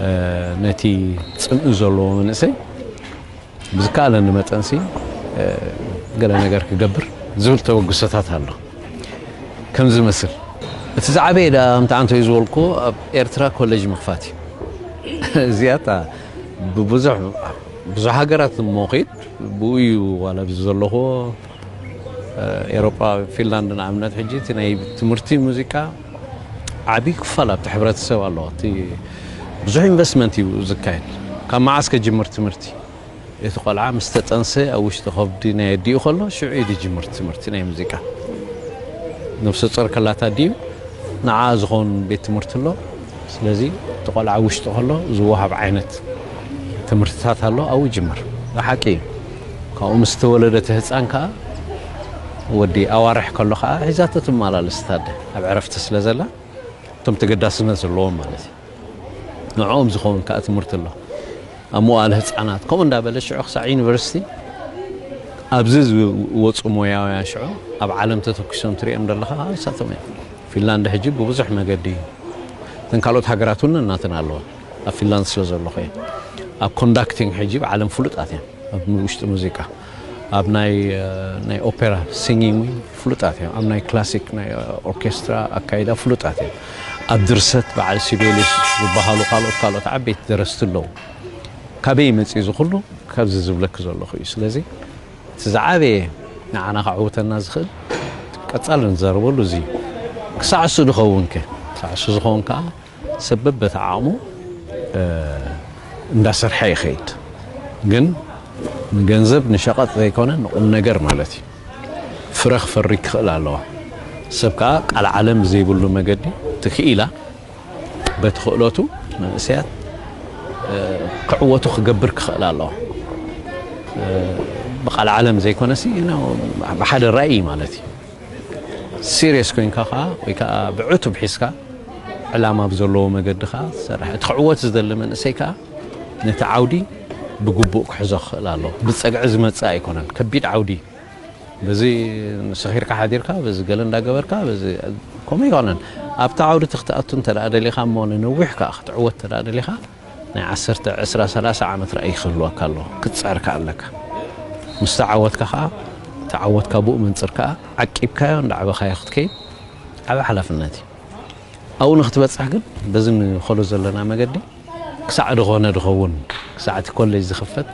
እ፣ ነቲ ጽምኢ ዘለዎ መንእሰይ ብዝከኣለኒ መጠንሲ፣ እ፣ ገለ ነገር ክገብር ዝብል ተበግሶታት ኣሎ። ከም ዝመስል፣ እቲ ዝዓበየ ደኣ ኣምታ ኣንቶይ ዝበልኩ ኣብ ኤርትራ ኮሌጅ ምኽፋት እዩ። እዚኣታ ብብዙሕ፣ ብዙሕ ሃገራት እሞ ኺድ ብኡ እዩ ዋላ ኣብዚ ዘለኹዎ፣ እ፣ ኤሮጳ፣ ፊንላንድ ንኣብነት፣ ሕጂ እቲ ናይ ትምህርቲ ሙዚቃ ዓቢ ክፋል ኣብቲ ሕብረተሰብ ኣለዎ። እቲ ብዙሕ ኢንቨስትመንት እዩ ዝካየድ። ካብ መዓስ ከጅምር ትምህርቲ? እቲ ቆልዓ ምስ ተጠንሰ ኣብ ውሽጢ ከብዲ ናይ ኣዲኡ ከሎ ሽዑ እዩ ዝጅምር ትምህርቲ ናይ ሙዚቃ። ነብሰ ጾር ከላታ ኣዲኡ ንዓ ዝኸውን ቤት ትምህርቲ ኣሎ። ስለዚ እቲ ቆልዓ ውሽጢ ከሎ ዝወሃብ ዓይነት ትምህርትታት ኣሎ፣ ኣብኡ ይጅምር። ብሓቂ እዩ። ካብኡ ምስ ተወለደ እቲ ህጻን ከኣ ወዲ ኣዋርሕ ከሎ ከኣ ሒዛቶ ትመላለስ እታ ኣደ፣ ኣብ ዕረፍቲ ስለ ዘላ፣ እቶም ተገዳስነት ዘለዎም ማለት እዩ። ንዕኦም ዝኸውን ከኣ ትምህርቲ ኣሎ። ኣብ መዋእለ ህጻናት፣ ከምኡ እንዳበለ ሽዑ ክሳዕ ዩኒቨርሲቲ ኣብዚ ዝወጹ ሞያውያን ሽዑ ኣብ ዓለም ተተኲሶም ትሪኦም ዘለኻ ንሳቶም እዮም። ፊንላንድ ሕጂ ብብዙሕ መገዲ፣ እተን ካልኦት ሃገራት እውን ናተን ኣለዋ። ኣብ ፊንላንድ ስለ ዘለኹ እየ። ኣብ ኮንዳክቲንግ ሕጂ ብዓለም ፍሉጣት እዮም። ኣብ ውሽጢ ሙዚቃ፣ ኣብ ናይ፣ እ፣ ናይ ኦፔራ ሲንጊንግ እውን ፍሉጣት እዮም። ኣብ ናይ ክላሲክ ናይ ኦርኬስትራ ኣካይዳ ፍሉጣት እዮም። ኣብ ድርሰት በዓል ሲቤሊስ ዝበሃሉ ካልኦት፣ ካልኦት ዓበይቲ ደረስቲ ኣለዉ። ካበይ መጺኡ እዚ ኩሉ? ካብዚ ዝብለኪ ዘለኹ እዩ። ስለዚ እቲ ዝዓበየ ንዓና ከዕውተና ዝኽእል ቀጻሊ ንዛረበሉ እዚ እዩ። ክሳዕ እሱ ዝኸውን ከ ክሳዕ እሱ ዝኸውን ከዓ ሰብ በበቲ ዓቕሙ እንዳሰርሐ ይኸይድ። ግን ንገንዘብ ንሸቐጥ ዘይኮነ ንቁም ነገር ማለት እዩ። ፍረ ክፈሪ ክኽእል ኣለዋ። ሰብ ከዓ ቃል ዓለም ዘይብሉ መገዲ ትኽኢላ በቲ ክእለቱ መንእሰያት ክዕወቱ ክገብር ክኽእል ኣለዋ። ብቃል ዓለም ዘይኮነሲ ብሓደ ራእይ ማለት እዩ። ሲሪየስ ኮይንካ ከዓ ወይ ከዓ ብዕቱብ ሒዝካ ዕላማ ብዘለዎ መገዲ ከዓ ትሰርሕ። እቲ ክዕወት ዝደሊ መንእሰይ ከዓ ነቲ ዓውዲ ብግቡእ ክሕዞ ክኽእል ኣለዎ። ብፀግዒ ዝመፅእ ኣይኮነን። ከቢድ ዓውዲ በዚ ሰኺርካ ሓዲርካ በዚ ገለ እንዳገበርካ በዚ ከምኡ ኣይኮነን። ኣብቲ ዓውዲ እቲ ክትኣቱ እንተ ደኣ ደሊኻ እሞ ንነዊሕ ከዓ ክትዕወት እንተ ደኣ ደሊኻ ናይ ዓሰርተ፣ ዕስራ፣ ሰላሳ ዓመት ራእይ ክህልወካ ኣለዎ። ክትፅዕር ከዓ ኣለካ። ምስ ተዓወትካ ከዓ እቲ ዓወትካ ብኡ መንፅር ከዓ ዓቂብካዮ እንዳዕበኻዮ ክትከይድ ዓቢ ሓላፍነት እዩ። ኣብኡ ንክትበፅሕ ግን በዚ ንኸዶ ዘለና መገዲ ክሳዕ ዝኾነ ድኸውን ክሳዕ እቲ ኮሌጅ ዝኽፈት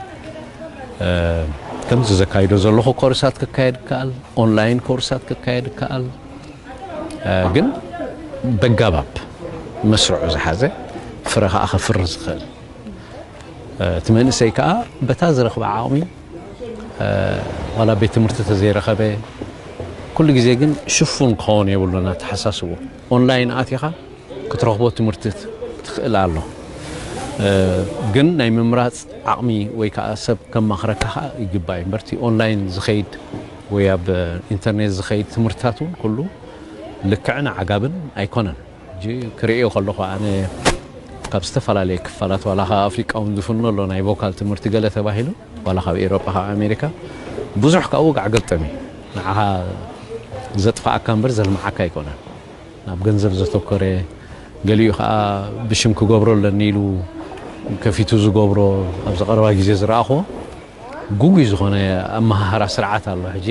ከምዚ ዘካይዶ ዘለኹ ኮርሳት ክካየድ ይከኣል፣ ኦንላይን ኮርሳት ክካየድ ይከኣል። ግን በጋባብ መስርዑ ዝሓዘ ፍረ ከዓ ከፍሪ ዝኽእል እቲ መንእሰይ ከዓ በታ ዝረኽበ ዓቕሚ ዋላ ቤት ትምህርቲ ተዘይረኸበ ኩሉ ግዜ ግን ሽፉን ክኸውን የብሉን ኣተሓሳስቡ። ኦንላይን ኣቲኻ ክትረኽቦ ትምህርቲ ትኽእል ኣሎ። ግን ናይ ምምራፅ ዓቕሚ ወይ ከዓ ሰብ ከማኽረካ ከዓ ይግባእ እዩ። እምበርቲ ኦንላይን ዝኸይድ ወይ ኣብ ኢንተርኔት ዝኸይድ ትምህርትታት እውን ኩሉ ልክዕን ዓጋብን ኣይኮነን። ሕጂ ክርእዮ ከለኹ ኣነ ካብ ዝተፈላለየ ክፋላት ዋላ ካብ ኣፍሪቃ እውን ዝፍኖ ኣሎ ናይ ቮካል ትምህርቲ ገለ ተባሂሉ ዋላ ካብ ኤሮጳ ካብ ኣሜሪካ ብዙሕ ካብኡ ወግዓ ገልጠም እዩ። ንዓኻ ዘጥፍኣካ እምበር ዘልምዓካ ኣይኮነን። ናብ ገንዘብ ዘተኮረ ገሊኡ ከዓ ብሽም ክገብሮ ኣለኒ ኢሉ ከፊቱ ዝገብሮ ኣብዚ ቀረባ ግዜ ዝረኣኹዎ ጉጉይ ዝኾነ ኣመሃህራ ስርዓት ኣሎ። ሕጂ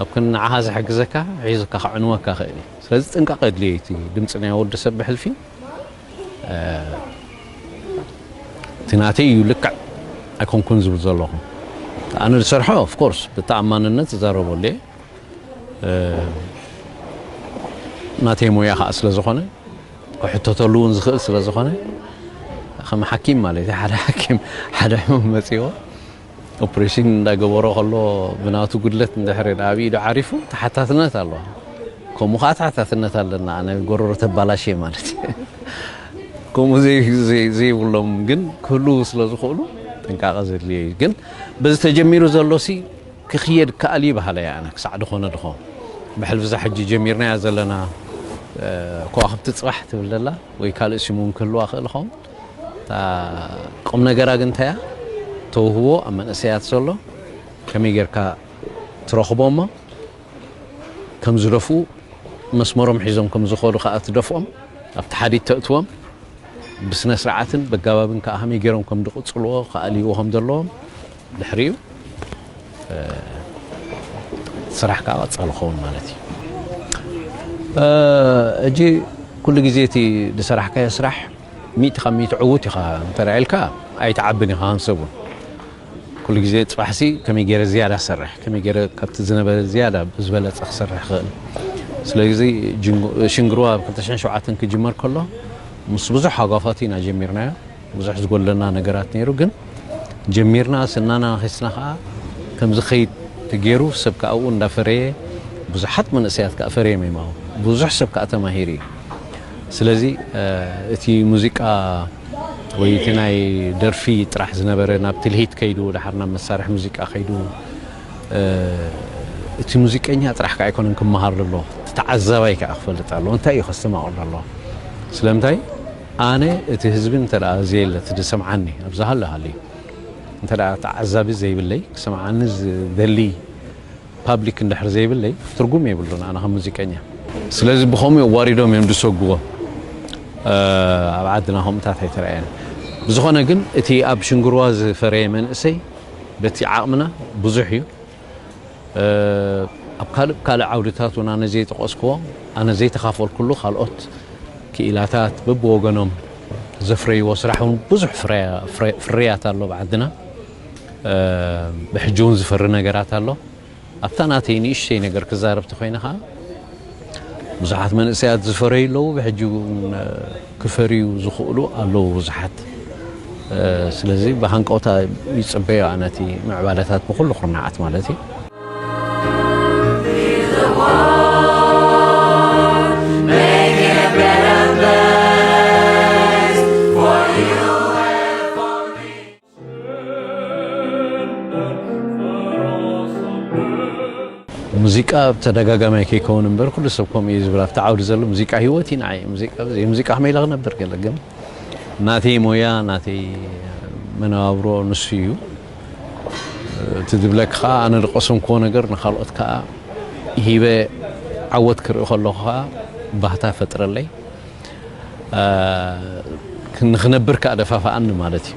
ኣብ ክንዲ ንዓኻ ዝሕግዘካ ሒዙካ ከዕንወካ ይኽእል እዩ። ስለዚ ጥንቃቐ የድልዮ እዩ። እቲ ድምፂ ናይ ወዲ ሰብ ብሕልፊ እቲ ናተይ እዩ ልክዕ ኣይኮንኩን ዝብል ዘለኹ። ኣነ ዝሰርሖ ኦፍኮርስ ብተኣማንነት ዝዛረበሉ እየ። ናተይ ሞያ ከዓ ስለ ዝኾነ ክሕተተሉ እውን ዝኽእል ስለ ዝኾነ ከም ሓኪም ማለት እዩ። ሓደ ሓኪም ሓደ ሕሙም መፅዎ ኦፕሬሽን እንዳገበሮ ከሎ ብናቱ ጉድለት እንድሕሪ ኣብ ኢዱ ዓሪፉ ተሓታትነት ኣለዋ። ከምኡ ከዓ ተሓታትነት ኣለና። ኣነ ጎረሮ ተባላሽየ ማለት እዩ። ከምኡ ዘይብሎም ግን ክህልው ስለ ዝኽእሉ ጥንቃቐ ዘድልየ እዩ። ግን በዚ ተጀሚሩ ዘሎ ሲ ክኽየድ ከኣል እዩ በሃለ እየ ኣነ ክሳዕ ድኾነ ድኾ ብሕልፊ እዛ ሕጂ ጀሚርናያ ዘለና ከዋኽብቲ ፅባሕ ትብል ዘላ ወይ ካልእ ስም እውን ክህልዋ ክእል ኸውን። እታ ቁም ነገራ ግን እንታያ ተውህቦ ኣብ መንእሰያት ዘሎ ከመይ ጌርካ ትረኽቦ እሞ ከም ዝደፍኡ መስመሮም ሒዞም ከም ዝኸዱ ከዓ ትደፍኦም ኣብቲ ሓዲድ ተእትዎም ብስነ ስርዓትን በጋባብን ከዓ ከመይ ገይሮም ከም ዝቕፅልዎ ከኣልይዎ ከም ዘለዎም ድሕሪኡ ስራሕ ከዓ ቀፃሊ ክኸውን ማለት እዩ። ሕጂ ኩሉ ግዜ እቲ ዝሰራሕካዮ ስራሕ ሚእቲ ካብ ሚእቲ ዕዉት ኢኻ እንተረኣልካ ኣይትዓብን ኢኻ ከም ሰብ እውን ኩሉ ግዜ ፅባሕሲ ከመይ ገይረ ዝያዳ ሰርሕ ከመይ ገይረ ካብቲ ዝነበረ ዝያዳ ብዝበለፀ ክሰርሕ ክእል። ስለዚ ሽንግርዋ ኣብ ክልተ ሽሕን ሸውዓተን ክጅመር ከሎ ምስ ብዙሕ ሃጓፋት ኢና ጀሚርናዮ። ብዙሕ ዝጎድለና ነገራት ነይሩ ግን ጀሚርና ስናና ኺስና ከዓ ከምዚ ኸይድ ተገይሩ ሰብ ከዓ ኣብኡ እንዳፈረየ ብዙሓት መንእሰያት ከዓ ፈርዮም እዮም ኣብኡ ብዙሕ ሰብ ከዓ ተማሂሩ እዩ። ስለዚ እቲ ሙዚቃ ወይ እቲ ናይ ደርፊ ጥራሕ ዝነበረ ናብ ትልሂት ከይዱ ደሓር ናብ መሳርሒ ሙዚቃ ከይዱ እቲ ሙዚቀኛ ጥራሕ ከዓ ኣይኮነን ክመሃር ዘሎ እቲ ተዓዛባይ ከዓ ክፈልጥ ኣለዎ እንታይ እዩ ከስተማቕር ኣለዎ። ስለምንታይ ኣነ እቲ ህዝቢ እንተ ደኣ ዘየለ እቲ ዝሰምዓኒ ኣብዚ ሃለ ሃልዩ እንተ ደኣ ተዓዛቢ ዘይብለይ ክሰምዓኒ ዝደሊ ፓብሊክ እንድሕር ዘይብለይ ትርጉም የብሉን ኣነ ከም ሙዚቀኛ። ስለዚ ብኸምኡ ኣዋሪዶም እዮም ዝሰጉዎ። ኣብ ዓድና ከምኡታት ኣይተረኣየን። ብዝኾነ ግን እቲ ኣብ ሽንግርዋ ዝፈረየ መንእሰይ በቲ ዓቕምና ብዙሕ እዩ። ኣብ ካልእ ካልእ ዓውድታት እውን ኣነ ዘይጠቐስክዎ ኣነ ዘይተኻፈልኩሉ ካልኦት ክኢላታት በብወገኖም ዘፍረይዎ ስራሕ እውን ብዙሕ ፍርያት ኣሎ ኣብ ዓድና። ብሕጂ እውን ዝፈሪ ነገራት ኣሎ። ኣብታ ናተይ ንእሽተይ ነገር ክዛረብ ተኾይነ ከዓ ብዙሓት መንእሰያት ዝፈረዩ ኣለዉ፣ ብሕጂ እውን ክፈርዩ ዝኽእሉ ኣለዉ ብዙሓት። ስለዚ ብሃንቀውታ ይጽበዮ ኣነ እቲ ምዕባለታት ብኹሉ ኩርናዓት ማለት እዩ። ሙዚቃ ብተደጋጋሚ ከይከውን እምበር ኩሉ ሰብ ከምኡ እዩ ዝብል። ኣብቲ ዓውዲ ዘሎ ሙዚቃ ህይወት እዩ ንዓይ። ሙዚቃ ብዘይ ሙዚቃ ከመይ ኢለ ክነብር ገለ ግን ናተይ ሞያ ናተይ መነባብሮ ንሱ እዩ። እቲ ዝብለክ ከዓ ኣነ ዝቀሰምክዎ ነገር ንካልኦት ከዓ ሂበ ዓወት ክርኢ ከለኹ ከዓ ባህታ ፈጥረለይ። ንክነብር ከዓ ደፋፍኣኒ ማለት እዩ።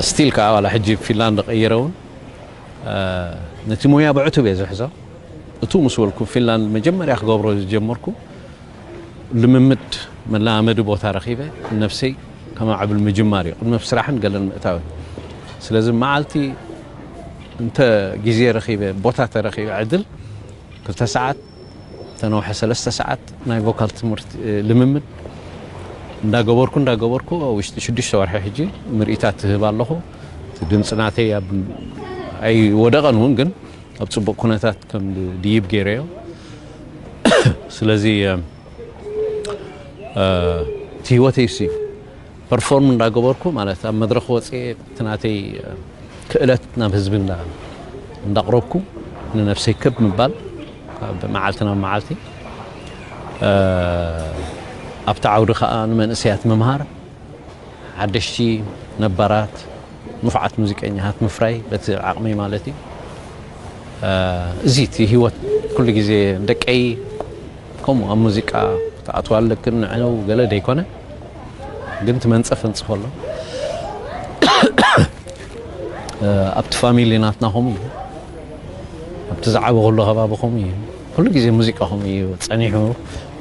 ስቲል ከዓ ዋላ ሕጂ ፊንላንድ ቀይረ እውን ነቲ ሞያ ብዕቱብ እየ ዝሕዞ። እቱ ምስ በልኩ ፊንላንድ መጀመርያ ክገብሮ ዝጀመርኩ ልምምድ መለማመዲ ቦታ ረኺበ ነብሰይ ከማዕብል ምጅማር እዩ። ቅድሚ ኣብ ስራሕን ገለን ምእታው እዩ። ስለዚ መዓልቲ እንተ ግዜ ረኺበ ቦታ ተረኺበ ዕድል ክልተ ሰዓት ተነውሐ ሰለስተ ሰዓት ናይ ቮካል ትምህርቲ ልምምድ እንዳገበርኩ እንዳገበርኩ ኣብ ውሽጢ ሽዱሽተ ወርሒ ሕጂ ምርኢታት ትህብ ኣለኹ። እቲ ድምፂ ናተይ ኣብ ኣይወደቐን እውን ግን ኣብ ፅቡቅ ኩነታት ከም ድይብ ገይረዮ። ስለዚ እቲ ህይወተይ ሲ ፐርፎርም እንዳገበርኩ ማለት ኣብ መድረክ ወፅኤ እቲ ናተይ ክእለት ናብ ህዝቢ እንዳ- እንዳቕረብኩ ንነብሰይ ከብ ምባል ካብ መዓልቲ ናብ መዓልቲ ኣብቲ ዓውዲ ከዓ ንመንእሰያት ምምሃር ሓደሽቲ ነባራት ንፉዓት ሙዚቀኛታት ምፍራይ በቲ ዓቕመይ ማለት እዩ። እዚ እቲ ህይወት ኩሉ ግዜ ደቀይ ከምኡ ኣብ ሙዚቃ ክትኣትዋ ኣለክን ንዕነው ገለ ደይኮነ ግን ትመንፀፍ እንፅፎ ኣሎ ኣብቲ ፋሚሊ ናትና ከምኡ እዩ። ኣብቲ ዝዓበኹሉ ከባቢ ከምኡ እዩ። ኩሉ ግዜ ሙዚቃ ከምኡ እዩ ፀኒሑ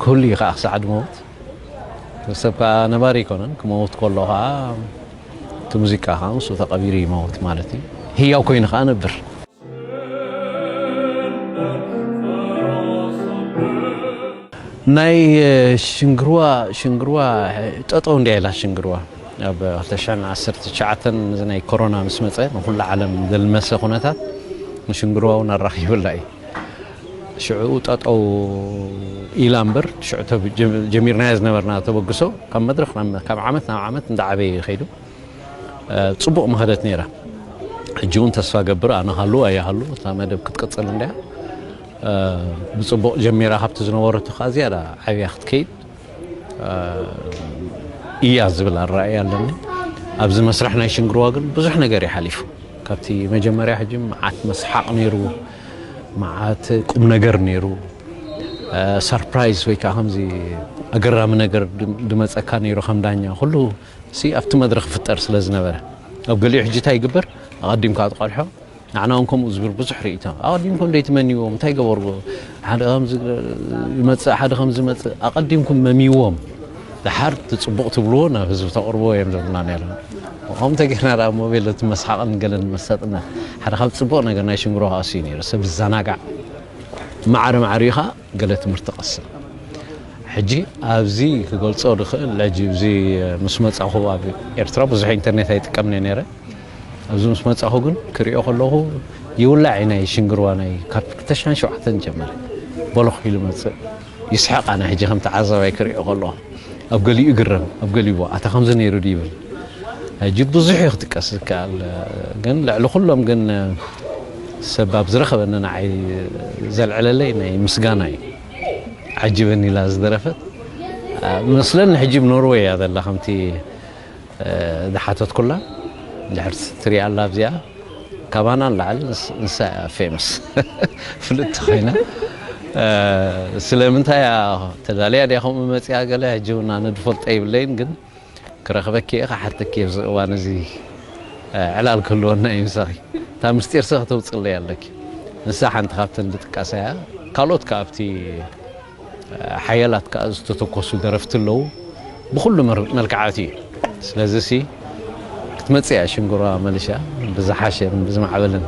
ክህሉ እዩ ከዓ ክሳዕ ድመውት። ሰብ ከዓ ነባሪ ኣይኮነን ክመውት ከሎ ከዓ እቲ ሙዚቃ ከዓ ምስኡ ተቐቢሩ ይመውት ማለት እዩ። ህያው ኮይኑ ከዓ ነብር። ናይ ሽንግርዋ ሽንግርዋ ጠጠው እንዲያ ኢላ ሽንግርዋ ኣብ ክልተ ሽሕን ዓሰርተ ትሽዓተን እዚ ናይ ኮሮና ምስ መፀ ንኩሉ ዓለም ዘልመሰ ኩነታት ንሽንግርዋ እውን ኣራኺብላ እዩ። ሽዑ ጠጠው ኢላ እምበር ሽዑ ጀሚርናዮ ዝነበርና ተበግሶ ካብ መድረክ ካብ ዓመት ናብ ዓመት እንዳዓበየ ይኸይዱ። ፅቡቕ መኸደት ነይራ። ሕጂ እውን ተስፋ ገብር ኣነ ሃሉ ኣየ ሃሉ እታ መደብ ክትቅፅል እንድያ። ብፅቡቕ ጀሚራ ካብቲ ዝነበረቶ ከዓ ዝያዳ ዓብያ ክትከይድ እያ ዝብል ኣረኣእያ ኣለኒ። ኣብዚ መስርሕ ናይ ሽንግርዋ ግን ብዙሕ ነገር እዩ ሓሊፉ። ካብቲ መጀመርያ ሕጂ መዓት መስሓቕ ነይሩ፣ መዓት ቁም ነገር ነይሩ፣ ሰርፕራይዝ ወይ ከዓ ከምዚ ኣገራሚ ነገር ድመፀካ ነይሩ ከም ዳኛ ኩሉ ሲ ኣብቲ መድረኽ ይፍጠር ስለ ዝነበረ ኣብ ገሊኡ ሕጂ እንታይ ይግበር ኣቐዲምካ ትቐድሖ ንዓና እውን ከምኡ ዝብል ብዙሕ ርእይቶ ኣቐዲምኩም ደይትመንይዎም እንታይ ገበርዎ ሓደ ከምዚ ይመፅእ ሓደ ከምዚ ይመፅእ ኣቐዲምኩም መምይዎም ደሓር እቲ ፅቡቕ ትብልዎ ናብ ህዝቢ ተቕርብዎ እዮም ዝብሉና ነይሮም። ከምኡ ተጌርና ደኣ ሞቤል እቲ መስሓቕን ገለን መሳጥና ሓደ ካብ ፅቡቕ ነገር ናይ ሽንግሮ ክኣሱ እዩ ነይሩ ሰብ ዝዘናጋዕ ማዕረ ማዕሪኡ ከዓ ገለ ትምህርቲ ቀስም። ሕጂ ኣብዚ ክገልጾ ዝኽእል ሕጂ እዚ ምስ መጻኹ ኣብ ኤርትራ ብዙሕ ኢንተርኔት ኣይጥቀምን እየ ነይረ። ኣብዚ ምስ መጻኹ ግን ክሪኦ ከለኹ ይውላዕ እዩ ናይ ሽንግርዋ ናይ ካብ ክልተ ሽሕን ሸውዓተን ጀመረ ቦሎኽ ኢሉ መጽእ ይስሕቕ ኣነ ሕጂ ከም ተዓዛባይ ክሪኦ ከለኹ ኣብ ገሊኡ ይግረም ኣብ ገሊኡ ኣታ ከምዚ ነይሩ ድዩ ይብል። ሕጂ ብዙሕ እዩ ክጥቀስ ዝከኣል ግን ልዕሊ ኩሎም ግን ሰብ ኣብ ዝረኸበኒ ንዓይ ዘልዕለለይ ናይ ምስጋና እዩ። ዓጅበኒ ኢላ ዝደረፈት መስለኒ ሕጂ ብ ኖርወይ እያ ዘላ ከምቲ ዝሓተትኩላ ድሕር ትሪኣ ኣላ ኣብዚኣ ካባና ንላዕሊ ንሳ እያ ፌመስ ፍልጥቲ ኮይና ስለምንታይ እያ ተዳልያ ድያ ከምኡ መፅያ ገለ ሕጂ እውን ኣነ ዝፈልጦ የብለይን ግን ክረኽበኪ እየ ክሓተኪ ኣብዚ እዋን እዚ ዕላል ክህልወና እዩ ምሳኺ እታ ምስጢር ሰ ከተውፅለይ ኣለኪ ንሳ ሓንቲ ካብተን ዝጥቀሳ እያ ካልኦት ከ ኣብቲ ሓያላት ከኣ ዝተተኮሱ ደረፍቲ ኣለዉ ብኩሉ መልክዓት እዩ ስለዚ ሲ ክትመፅእ እያ ሽንግሮ መለሻ ብዝሓሸን ብዝማዕበለን